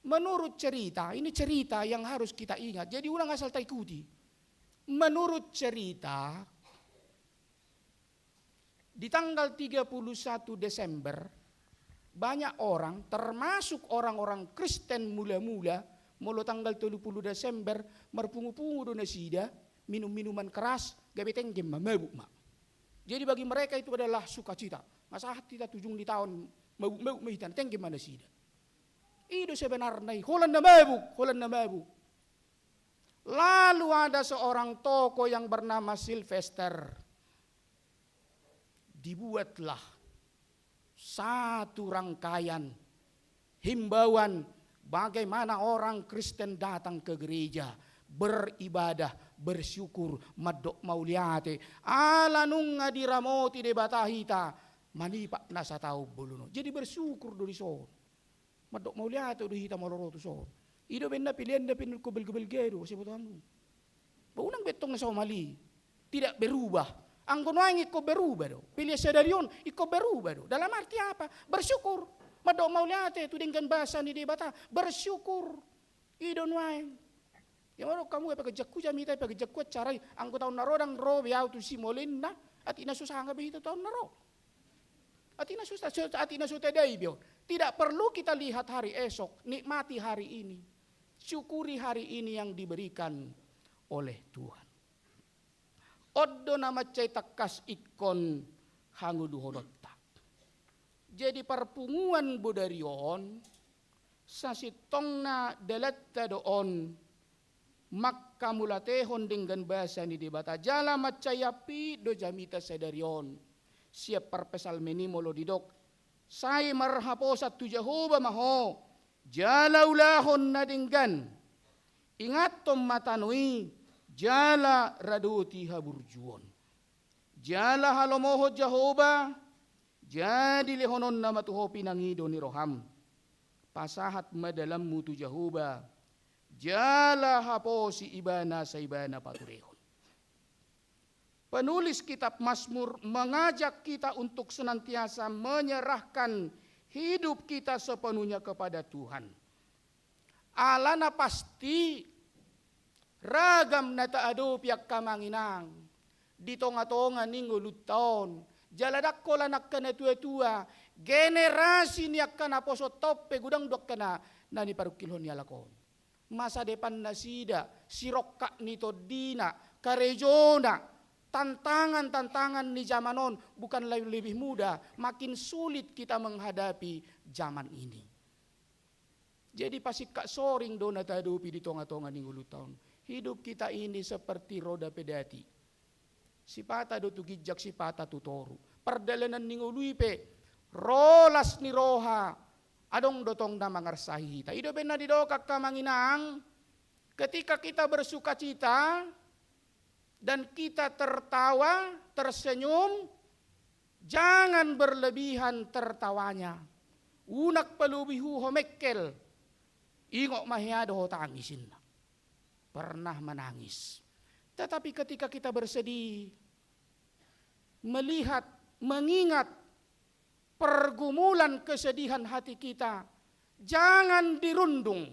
Menurut cerita, ini cerita yang harus kita ingat, jadi unang asal taikuti. Menurut cerita, di tanggal tiga puluh satu Desember, banyak orang, termasuk orang-orang Kristen mula-mula, molo tanggal tolu pulu Desember, marpungu-pungu do nasida, minum minuman keras, gabe tenggem ma, mabuk ma. Jadi bagi mereka itu adalah sukacita. Nga sahat hita tu ujung ni taon, mabuk-mabuk ma hita, tenggem ma nasida. I do sebenarna i, holan na mabuk, holan na mabuk. Lalu ada seorang tokoh yang bernama Sylvester. Dibuatlah satu rangkaian himbauan bagaimana orang Kristen datang ke gereja, beribadah, bersyukur, mandok mauliate. Ala nunga diramoti Debata hita, manipat na sataon bolon on. Jadi bersyukur do dison. Mandok mauliate do hita molo ro tuson. I do umbahen na pelean na pe ingkon belge-belge do, asa diboto hamu. Ba unang be tong na somal i. Tidak berubah. Anggo nuaeng ingkon berubah do. Pelean sadari on ingkon berubah do. Dalam arti apa? Bersyukur. Mandok mauliate tu denggan basa ni Debata. Bersyukur. I do nuaeng. Ia mandok hamu, ia paganjangku jamita, ia paganjangku acara i. Anggo taon na ro ndang ro be au tusi, molo inna, atik na so sanga be hita taon na ro. Atik na so, so, atik na so tadai be on. Tidak perlu kita lihat hari esok, nikmati hari ini. Syukuri hari ini yang diberikan oleh Tuhan. On do na mansai tangkas ingkon hangoluhononta. Jadi parpunguan bodari on, sasintongna dalanta do on, manghamauliatehon denggan basa ni Debata, jala mansai ampit do jamita sadari on. Sian parpsalmen i molo didok, sai marhaposan tu Jahowa ma ho, jala ulahon na denggan. Ingathon ma tano i, jala radoti haburjuon. Jala halomohon Jahowa, jadi lehononna ma tu ho pinangido ni roham. Pasahat ma dalanmu tu Jahowa, jala haposi Ibana asa Ibana paturehon. Penulis kitab Mazmur mengajak kita untuk senantiasa menyerahkan hidup kita sepenuhnya kepada Tuhan. Alana pasti ragam na taadopi angka amang inang di tonga-tonga ni ngolunta on. Jala ndang holan angka na tua-tua, generasi ni angka naposonta on pe godang do angka na, na niparungkilhon ni halak on. Masa depan nasida, sirongkap ni tondina, karejona, tantangan-tantangan ni zaman on bukan le-, lebih mudah, makin sulit kita menghadapi zaman ini. Jadi pasingkat soring do na taadopi di tonga-tonga ni ngolunta on. Hidup kita ini seperti roda pedati. Sipata do tu ginjang, sipata tu toru. Pardalanan ni ngolu i pe, ro las ni roha, adong do tong na mangarsahi hita. I do umbahen na didok angka amang inang, ketika kita bersukacita dan kita tertawa, tersenyum, jangan berlebihan tertawanya. Unang palobi huhomengkel. Ingot ma hea do ho tangis inna. Pernah menangis. Tetapi ketika kita bersedih, melihat, mengingat pergumulan kesedihan hati kita, jangan dirundung,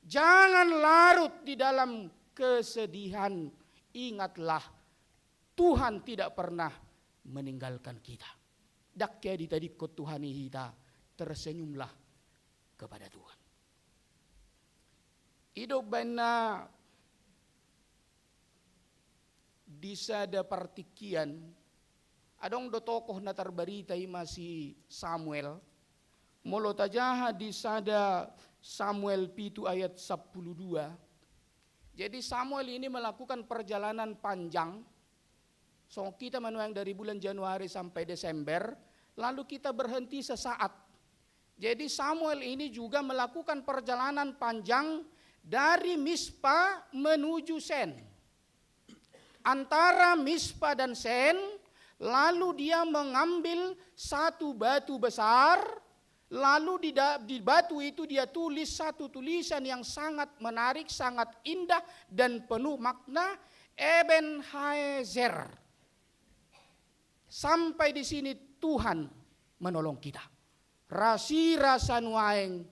jangan larut di dalam kesedihan. Ingatlah, Tuhan tidak pernah meninggalkan kita. Ndang hea ditadingkon Tuhan i hita, tersenyumlah kepada Tuhan. I do umbahen na di sada partingkian, adong do tokoh na tarbarita i ma si Samuel. Molo tajaha di sada Samuel pitu ayat sampulu dua. Jadi Samuel ini melakukan perjalanan panjang. Songon kita ma nuaeng dari bulan Januari sampai Desember, lalu kita berhenti sesaat. Jadi Samuel ini juga melakukan perjalanan panjang dari Mispa menuju Sen. Antara Mispa dan Sen, lalu dia mengambil satu batu besar, lalu di da-, di batu itu dia tulis satu tulisan yang sangat menarik, sangat indah, dan penuh makna, Eben Haezer. Sampai di sini Tuhan menolong kita. Rasirasa nuaeng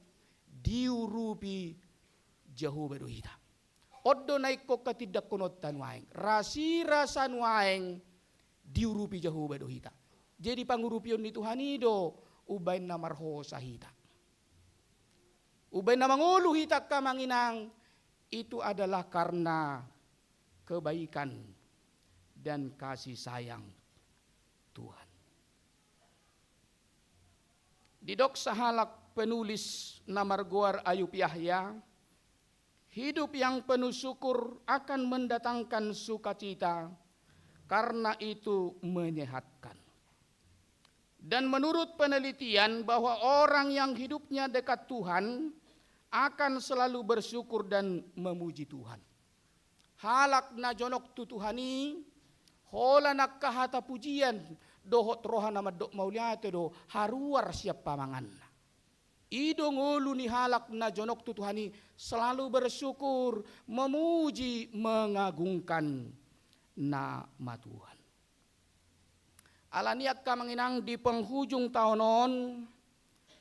diurupi Jahowa do hita. On do na ingkon hatindangkononta nuaeng. Rasirasa nuaeng diurupi Jahowa do hita. Jadi pangurupion ni Tuhan i do umbahen na marhosa hita. Umbahen na mangolu hita angka amang inang, itu adalah karena kebaikan dan kasih sayang Tuhan. Didok sahalak penulis na margoar Ayub Yahya, hidup yang penuh syukur akan mendatangkan sukacita, karena itu menyehatkan. Dan menurut penelitian bahwa orang yang hidupnya dekat Tuhan akan selalu bersyukur dan memuji Tuhan. Halak na jonok tu Tuhan i, holan angka hata pujian dohot roha na mandok mauliate do haruar sian pamanganna. I do ngolu ni halak na jonok tu Tuhan i, selalu bersyukur, memuji, mengagungkan nama Tuhan. Alani i angka amang inang, di penghujung taon on,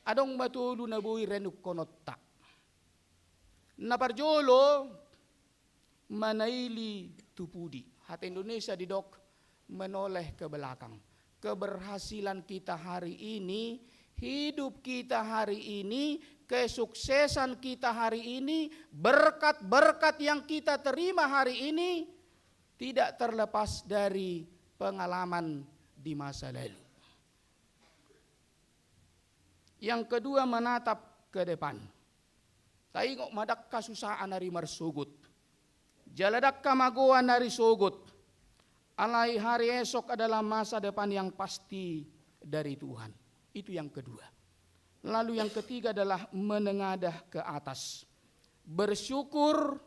adong ma tolu na boi renungkononta. Na parjolo, manaili tu pudi. Hata Indonesia didok menoleh ke belakang. Keberhasilan kita hari ini, hidup kita hari ini, kesuksesan kita hari ini, berkat-berkat yang kita terima hari ini, tidak terlepas dari pengalaman di masa lalu. Yang kedua, menatap ke depan. Taingot ma, ndang hasusaan ari marsogot. Jala ndang hamagoan ari sogot. Alai hari esok adalah masa depan yang pasti dari Tuhan. Itu yang kedua. Lalu yang ketiga adalah menengadah ke atas. Bersyukur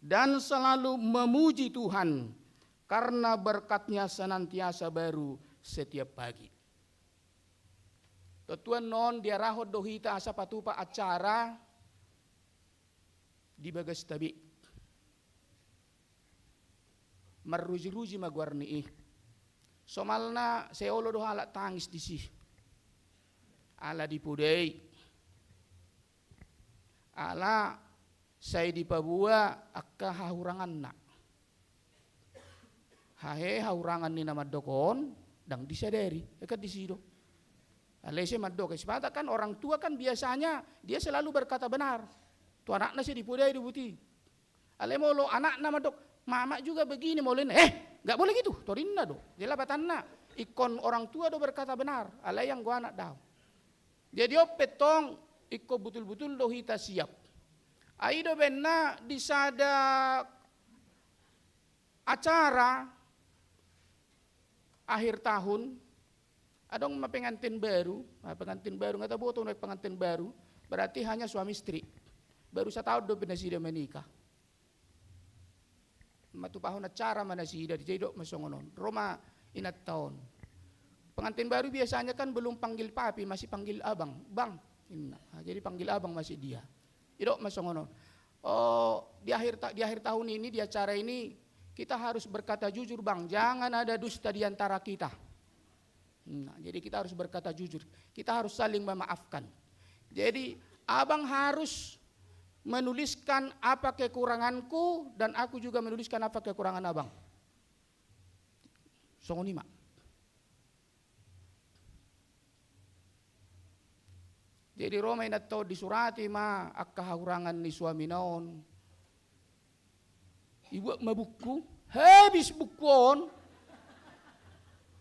dan selalu memuji Tuhan karena berkat-Nya senantiasa baru setiap pagi. Tontu annon diarahon do hita asa patupa acara di bagasta be. Marruji-ruji ma goar ni i. Somalna sai olo do halak tangis disi. Ala dipodai. Ala sai dipaboa angka hahuranganna. Hahe hahurangan ni na mandok on, ndang disadari, eka disi do. Alai ise mandok, sipata kan orang tua kan biasanya dia selalu berkata benar. Tu anakna sai dipodai do buti. Alai molo anakna mandok, "Mama juga begini," molo ninna, "Eh, nggak boleh gitu," torinna do. Jadi lapatanna, ingkon orang tua do berkata benar, alai anggo anak daong. Jadi on pe tong, ingkon butul-butul do hita siap. Ai do baenna di sada acara akhir tahun, adong ma pengantin baru, ah, pengantin baru, nggak tahu boto naik pengantin baru, berarti hanya suami istri. Baru sataon dope nasida menikah. Matupahon acara ma nasida, jadi dok ma songon on. Ro ma inanta on. Pengantin baru biasanya kan belum panggil papi, masih panggil abang. Bang, inna. Ah, jadi panggil abang masih dia. Didok ma songon on. Oh, di akhir ta-, di akhir tahun ini, di acara ini, kita harus berkata jujur, Bang. Jangan ada dusta di antara kita. Nah, jadi kita harus berkata jujur. Kita harus saling memaafkan. Jadi, abang harus menuliskan apa kekuranganku dan aku juga menuliskan apa kekurangan abang. Songon i ma. Jadi ro ma inanta on, disurati ma angka hahurangan ni suamina on. Dibuat ma buku, habis buku on.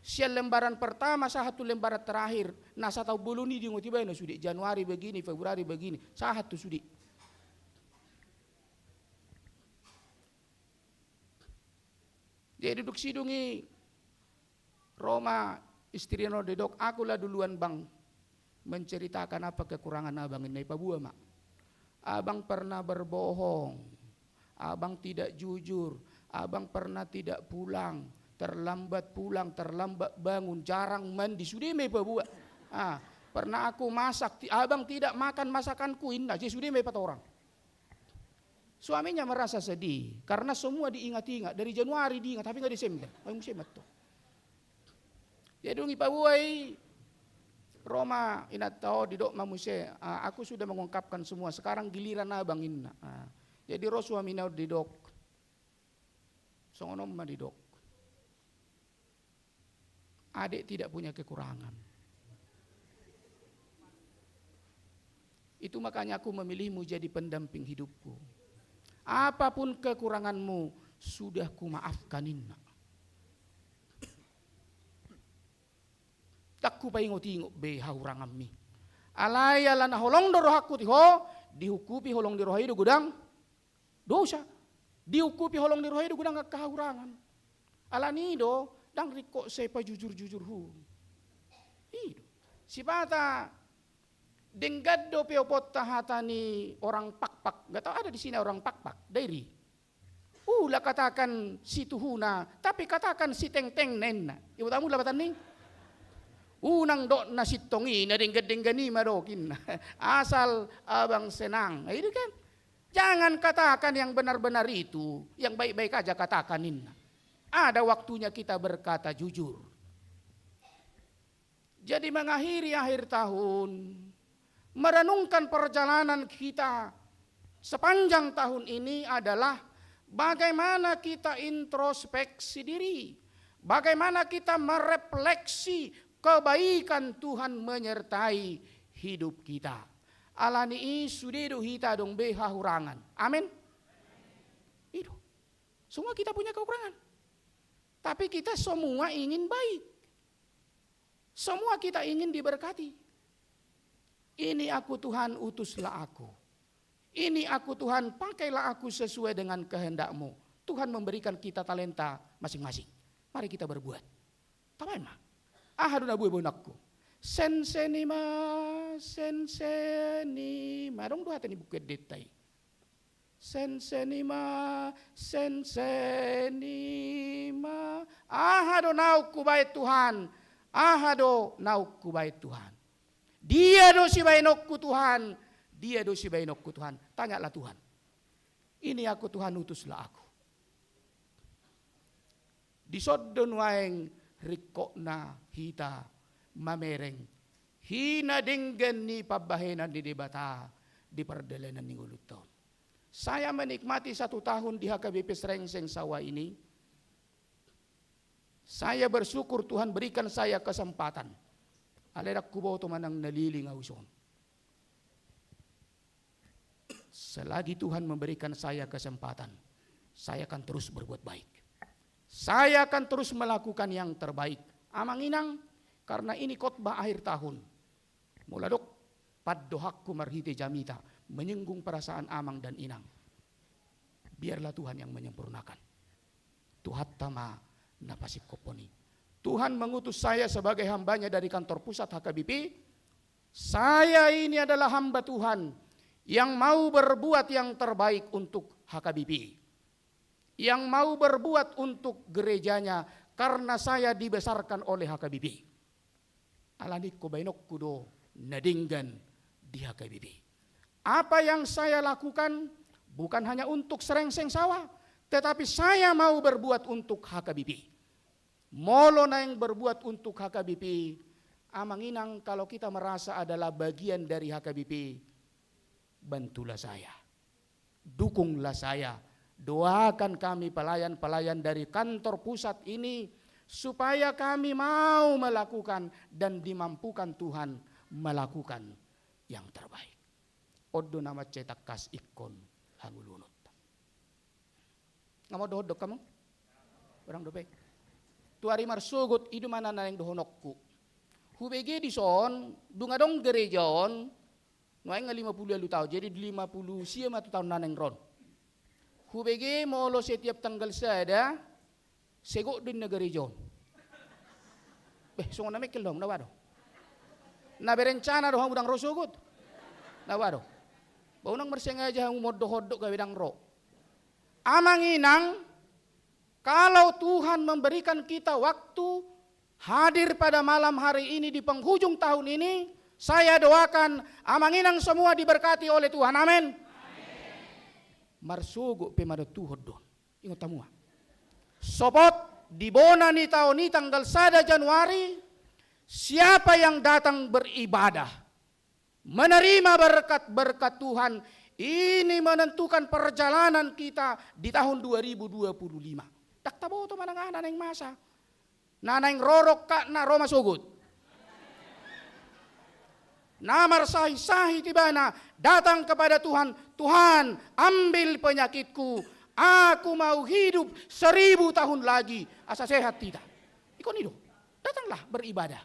Sian lembaran pertama sahat tu lembaran terakhir. Na sataon bolon i diingot i baen na sude. Januari begini, Februari begini. Sahat tu sude. Jadi dung sidung i ro ma istrina on, didok, "Akulah duluan, Bang, menceritakan apa kekurangan abang," inna, dipaboa ma. "Abang pernah berbohong, abang tidak jujur, abang pernah tidak pulang, terlambat pulang, terlambat bangun, jarang mandi," sude ma dipaboa. Ah, "Pernah aku masak, ti-, abang tidak makan masakanku," inna, jadi sude ma dipatorang. Suaminya merasa sedih karena semua diingat-ingat. Dari Januari diingat, tapi nggak Desember. Ayo musim itu. Jadi dung dipaboa i, ro ma inanta on, didok ma muse, "Ah, aku sudah mengungkapkan semua. Sekarang giliran abang," inna. Ah, jadi ro suamina on, didok. Songon on ma didok. Adek tidak punya kekurangan. Itu makanya aku memilihmu jadi pendamping hidupku. Apapun kekuranganmu, sudah kumaafkan, inna. Ndang hupaingot-ingot be hahuranganmi. Alai ala na holong do rohangku tu ho, dihukupi holong ni roha i do godang dosa. Diukupi holong ni roha i do godang angka hahurangan. Alani i do, ndang ringkot sai pajujur-jujurhu. I do. Sipata denggan do pe oponta hata ni orang Pakpak. Nggak tahu ada di sini orang Pakpak. Dairi. Ula katakan situhuna, tapi katakan sitengtengna, inna. Iboto hamu lapatanna i? Unang dok na sintong i, na denggan-denggan i ma dok, inna. Asal abang senang. Nah, itu kan. Jangan katakan yang benar-benar itu, yang baik-baik aja katakan, inna. Ada waktunya kita berkata jujur. Jadi, mengakhiri akhir tahun, merenungkan perjalanan kita sepanjang tahun ini adalah bagaimana kita introspeksi diri, bagaimana kita merefleksi kebaikan Tuhan menyertai hidup kita. Alani i sude do hita adong be hahurangan. Amin. I do. Semua kita punya kekurangan. Tapi kita semua ingin baik. Semua kita ingin diberkati. Ini aku, Tuhan, utuslah aku. Ini aku, Tuhan, pakailah aku sesuai dengan kehendak-Mu. Tuhan memberikan kita talenta masing-masing. Mari kita berbuat. Tabaen ma. Aha do na boi boanonku? Sense ni ma, sense ni ma. Adong do hata ni Buku Endenta i. Sense ni ma, sense ni ma. Aha do naung hubaen, Tuhan? Aha do naung hubaen, Tuhan? Dia do sibaenonku, Tuhan. Dia do sibaenonku, Tuhan. Tanyalah Tuhan. Ini aku, Tuhan, utuslah aku. Dison do nuaeng ringkotna hita mamereng hinadenggan ni pambahenan ni Debata di pardalanan ni ngolunta on. Saya menikmati satu tahun di H K B P Srengseng Sawa ini. Saya bersyukur Tuhan berikan saya kesempatan. Alai ndang huboto manang na leleng ahu dison. Selagi Tuhan memberikan saya kesempatan, saya akan terus berbuat baik. Saya akan terus melakukan yang terbaik. Amang inang, karena ini khotbah akhir tahun. Molo adong pandohanku marhite jamita, menyinggung perasaan amang dan inang. Biarlah Tuhan yang menyempurnakan. Tuhanta ma na pasingkophon i. Tuhan mengutus saya sebagai hambanya dari kantor pusat H K B P. Saya ini adalah hamba Tuhan yang mau berbuat yang terbaik untuk H K B P. Yang mau berbuat untuk gerejanya karena saya dibesarkan oleh H K B P. Alani ingkon baenonku do na denggan di H K B P. Apa yang saya lakukan bukan hanya untuk Srengseng Sawa, tetapi saya mau berbuat untuk H K B P. Molo naeng berbuat untuk H K B P, amang inang, kalau kita merasa adalah bagian dari H K B P, bantulah saya. Dukunglah saya. Doakan kami pelayan-pelayan dari kantor pusat ini, supaya kami mau melakukan dan dimampukan Tuhan melakukan yang terbaik. On do na mansai tangkas ingkon hangoluononta. Nga modok-odok hamu? Barang dope. Tu ari marsogot i do ma na naeng dohononku. Hubege dison, dung adong gereja on, nuaeng nga lima pulu ualu taon, jadi lima pulu sia ma tu taon na naeng ro on. Hubege molo setiap tanggal sada, sogot do ninna gereja on. Beh, songon na mengkel do hamu, na boha do? Na berencana do hamu ndang ro sogot? Na boha do? Ba unang marsengaja hamu modok-odok gabe ndang ro. Amang inang, kalau Tuhan memberikan kita waktu hadir pada malam hari ini di penghujung tahun ini, saya doakan amang inang semua diberkati oleh Tuhan. Amin. Marsogot pe manontuhon do. Ingot hamu ma. Sopot di bona ni taon i tanggal sada Januari, siapa yang datang beribadah, menerima berkat-berkat Tuhan, ini menentukan perjalanan kita di tahun dua ribu dua puluh lima. Ndang taboto manang aha na naeng masa. Na naeng ro rongkapna, ro ma sogot. Na marsahit-sahit ibana datang kepada Tuhan, "Tuhan, ambil penyakitku, aku mau hidup seribu tahun lagi, asa sehat hita." Ingkon i do. Datanglah beribadah.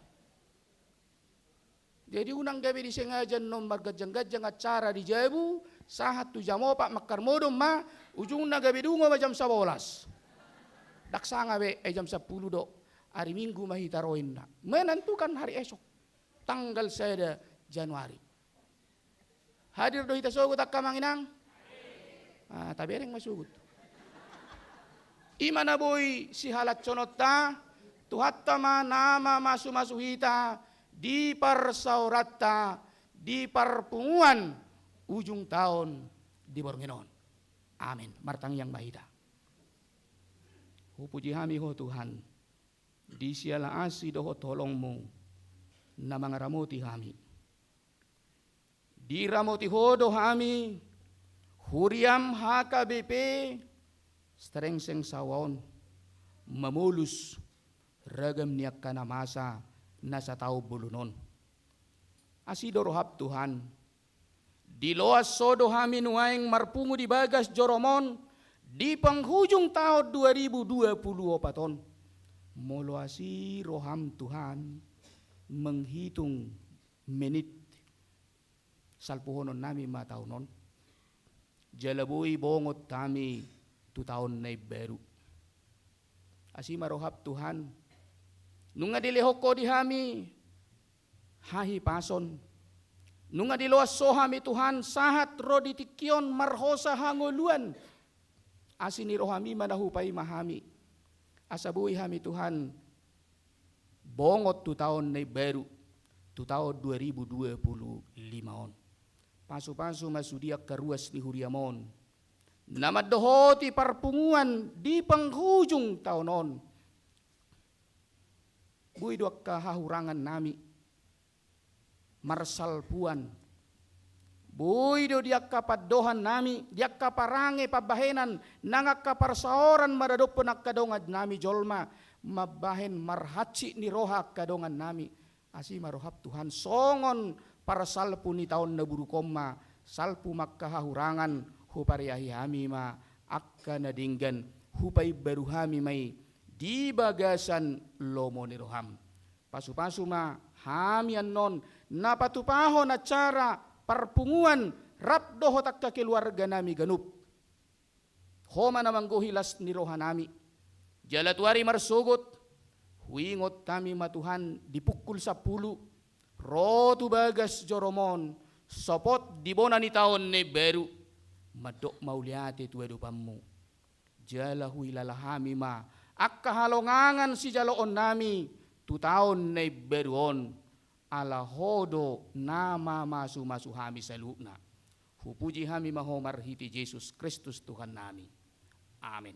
Jadi unang gabe disengaja annon marganjang-ganjang acara di jabu, sahat tu jam opat mangkarmodom ma, ujungna gabe dungo ma jam sabolas. Ndang sanga be, eh, jam sampulu do. Ari Minggu ma hita ro inna. Menentukan hari esok. Tanggal sada Januari. Hadir do hita sogot angka amang inang? Ah, tabereng ma sogot. I ma na boi sihalashononta, Tuhanta ma na mamasu-masu hita di parsaoranta, di parpunguan ujung taon di borngin on. Amin. Martangiang ma hita. Hupuji hami Ho Tuhan, di siala asi dohot holong-Mu na mangaramoti hami. Diramoti Ho do hami, huriaM H K B P Srengseng Sawa on, mamolus ragam ni angka na masa na sataon bolon on. Asi do rohaM Tuhan, diloas Ho do hami nuaeng marpungu di bagas joroM on di penghujung taon dua ribu dua puluh opat on. Molo asi rohaM Tuhan menghitung menit, salpuhononnami ma taon on, jala boi bongot hami tu taon na imbaru. Asi ma rohaM Tuhan, nunga dilehon Ho di hami hahipason, nunga diloas Ho hami Tuhan sahat ro di tingki on marhosa hangoluan. Asi ni rohaMi ma na hupaima hami, asa boi hami Tuhan bongot tu taon na imbaru, tu taon dua ribu dua puluh lima on. Pasu-pasu ma sude angka ruas ni huriaM on na mandohoti parpunguan di penghujung taon on. Boi do angka hahurangannami marsalpuan, Boi do di angka pandohan nami, di angka parange pambahenan, nang angka parsaoran maradophon angka dongan nami jolma, mambahen marhansit ni roha angka dongan nami. Asi ma roham Tuhan, songon parsalpu ni taon na buruk on ma, salpu ma angka hahurangan, hupariahi hami ma angka na denggan, hupaimbaru hami ma i di bagasan lomo ni roham. Pasupasu ma hami annon, na patupahon acara parpunguan rap dohot angka keluarga nami ganup. Ho ma na manggohi las ni roha nami. Jala tu ari marsogot, huingot hami ma Tuhan di pukul sampulu, ro tu bagas jorom on, sopot di bona ni taon na imbaru, mandok mauliate tu adopanmu. Jala huhilala hami ma angka halongangan sijaloon nami tu taon na imbaru on, ala ho do na mamasumasu hami saluhutna. Hupuji hami ma ho marhite Jesus Kristus Tuhan nami. Amen.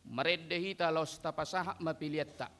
Marende hita laos tapasahat ma peleanta.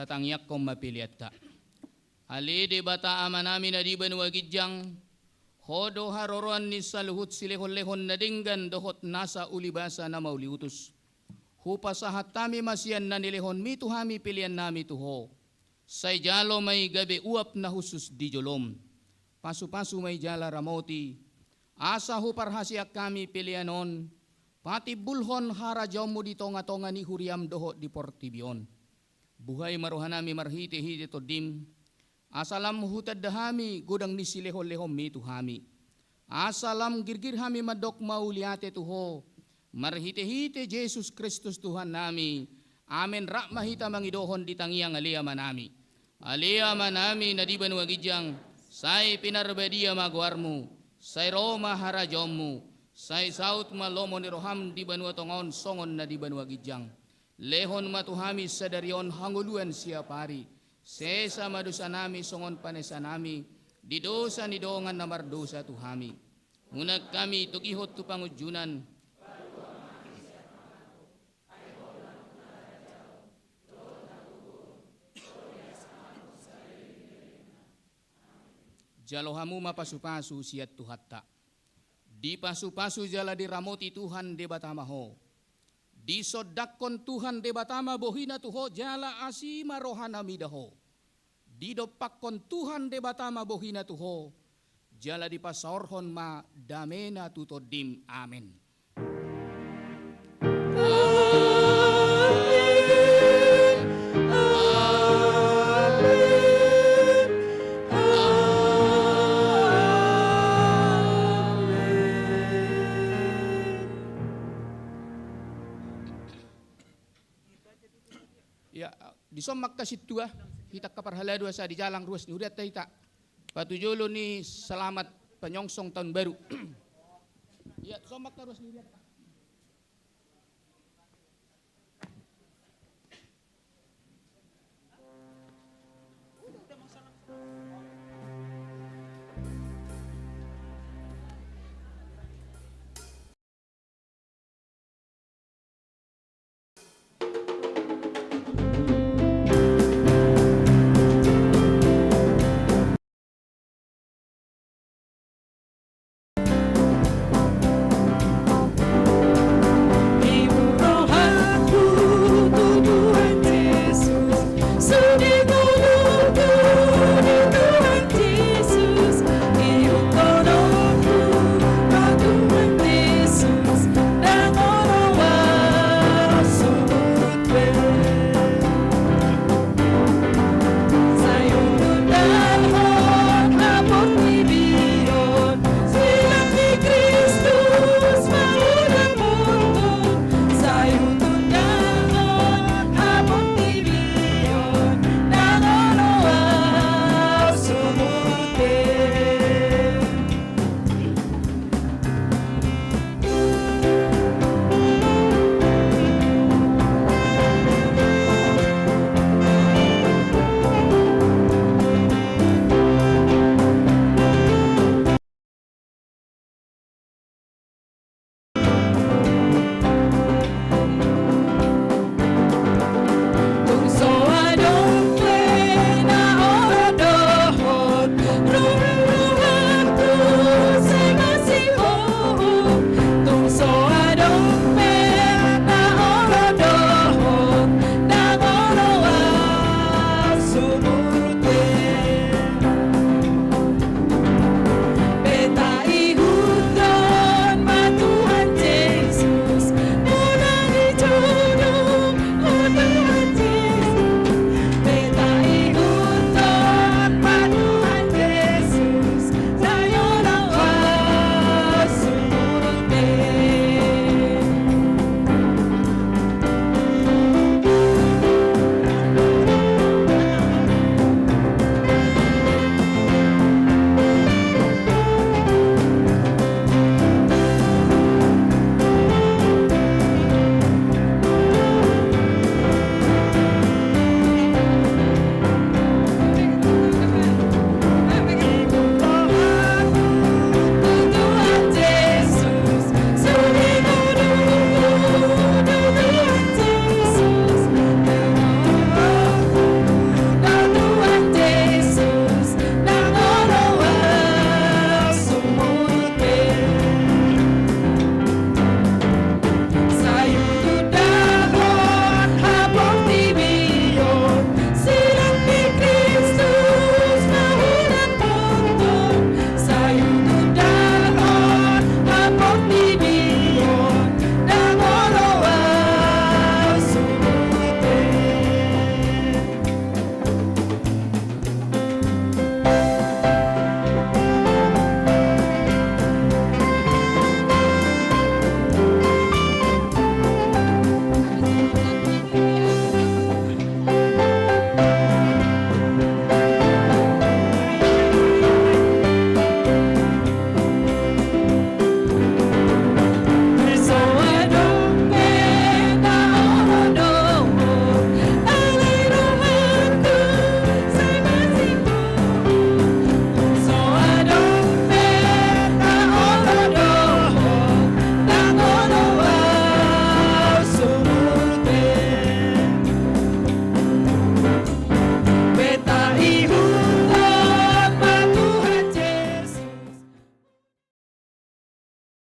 Tatangiangkon ma peleanta. Ale Debata Amanami na di banua ginjang, Ho do haroroan ni saluhut silehonlehon na denggan dohot nasa ulibasa na mauliutus. Hupasahat hami ma sian na nilehonmi tu hami peleannami tu Ho. Sai jalo ma i gabe uap na hushus di jolom. Pasupasu ma i jala ramoti, asa huparhaseang hami pelean on patimbulhon harajaonmu di tongatonga ni huriam dohot di portibi on. Buhai ma rohanami marhitehite Tondim, asa lam hutanda hami godang ni silehonlehonmi tu hami. Asa lam girgir hami mandok mauliate tu Ho, marhitehite Jesus Kristus Tuhannami. Amen. Rap ma hita mangidohon di tangiang Ale Amanami. Ale Amanami na di banua ginjang, sai pinarbadia ma goarmu, sai ro ma harajaonmu, sai saut ma lomo ni roham di banua tonga on songon na di banua ginjang. Lehon ma tu hami sadari on hangoluan siapari. Sesa ma dosanami songon panesanami di dosa ni dongan na mardosa tu hami. Unang hami togihon tu pangunjunan. Jalo hamu ma pasupasu sian Tuhanta. Dipasupasu jala diramoti Tuhan Debata ma ho. Disondangkon Tuhan Debata ma bohina tu ho jala asi ma rohana mida ho. Didompakkon Tuhan Debata ma bohina tu ho jala dipasaorhon ma damena tu tondim. Amen. Ia, dison ma angka sintua, hita angka parhalado asa dijalang ruas ni hurianta hita. Patujolo ni selamat panyongsong tahun baru. Ia, dison ma angka ruas ni hurianta.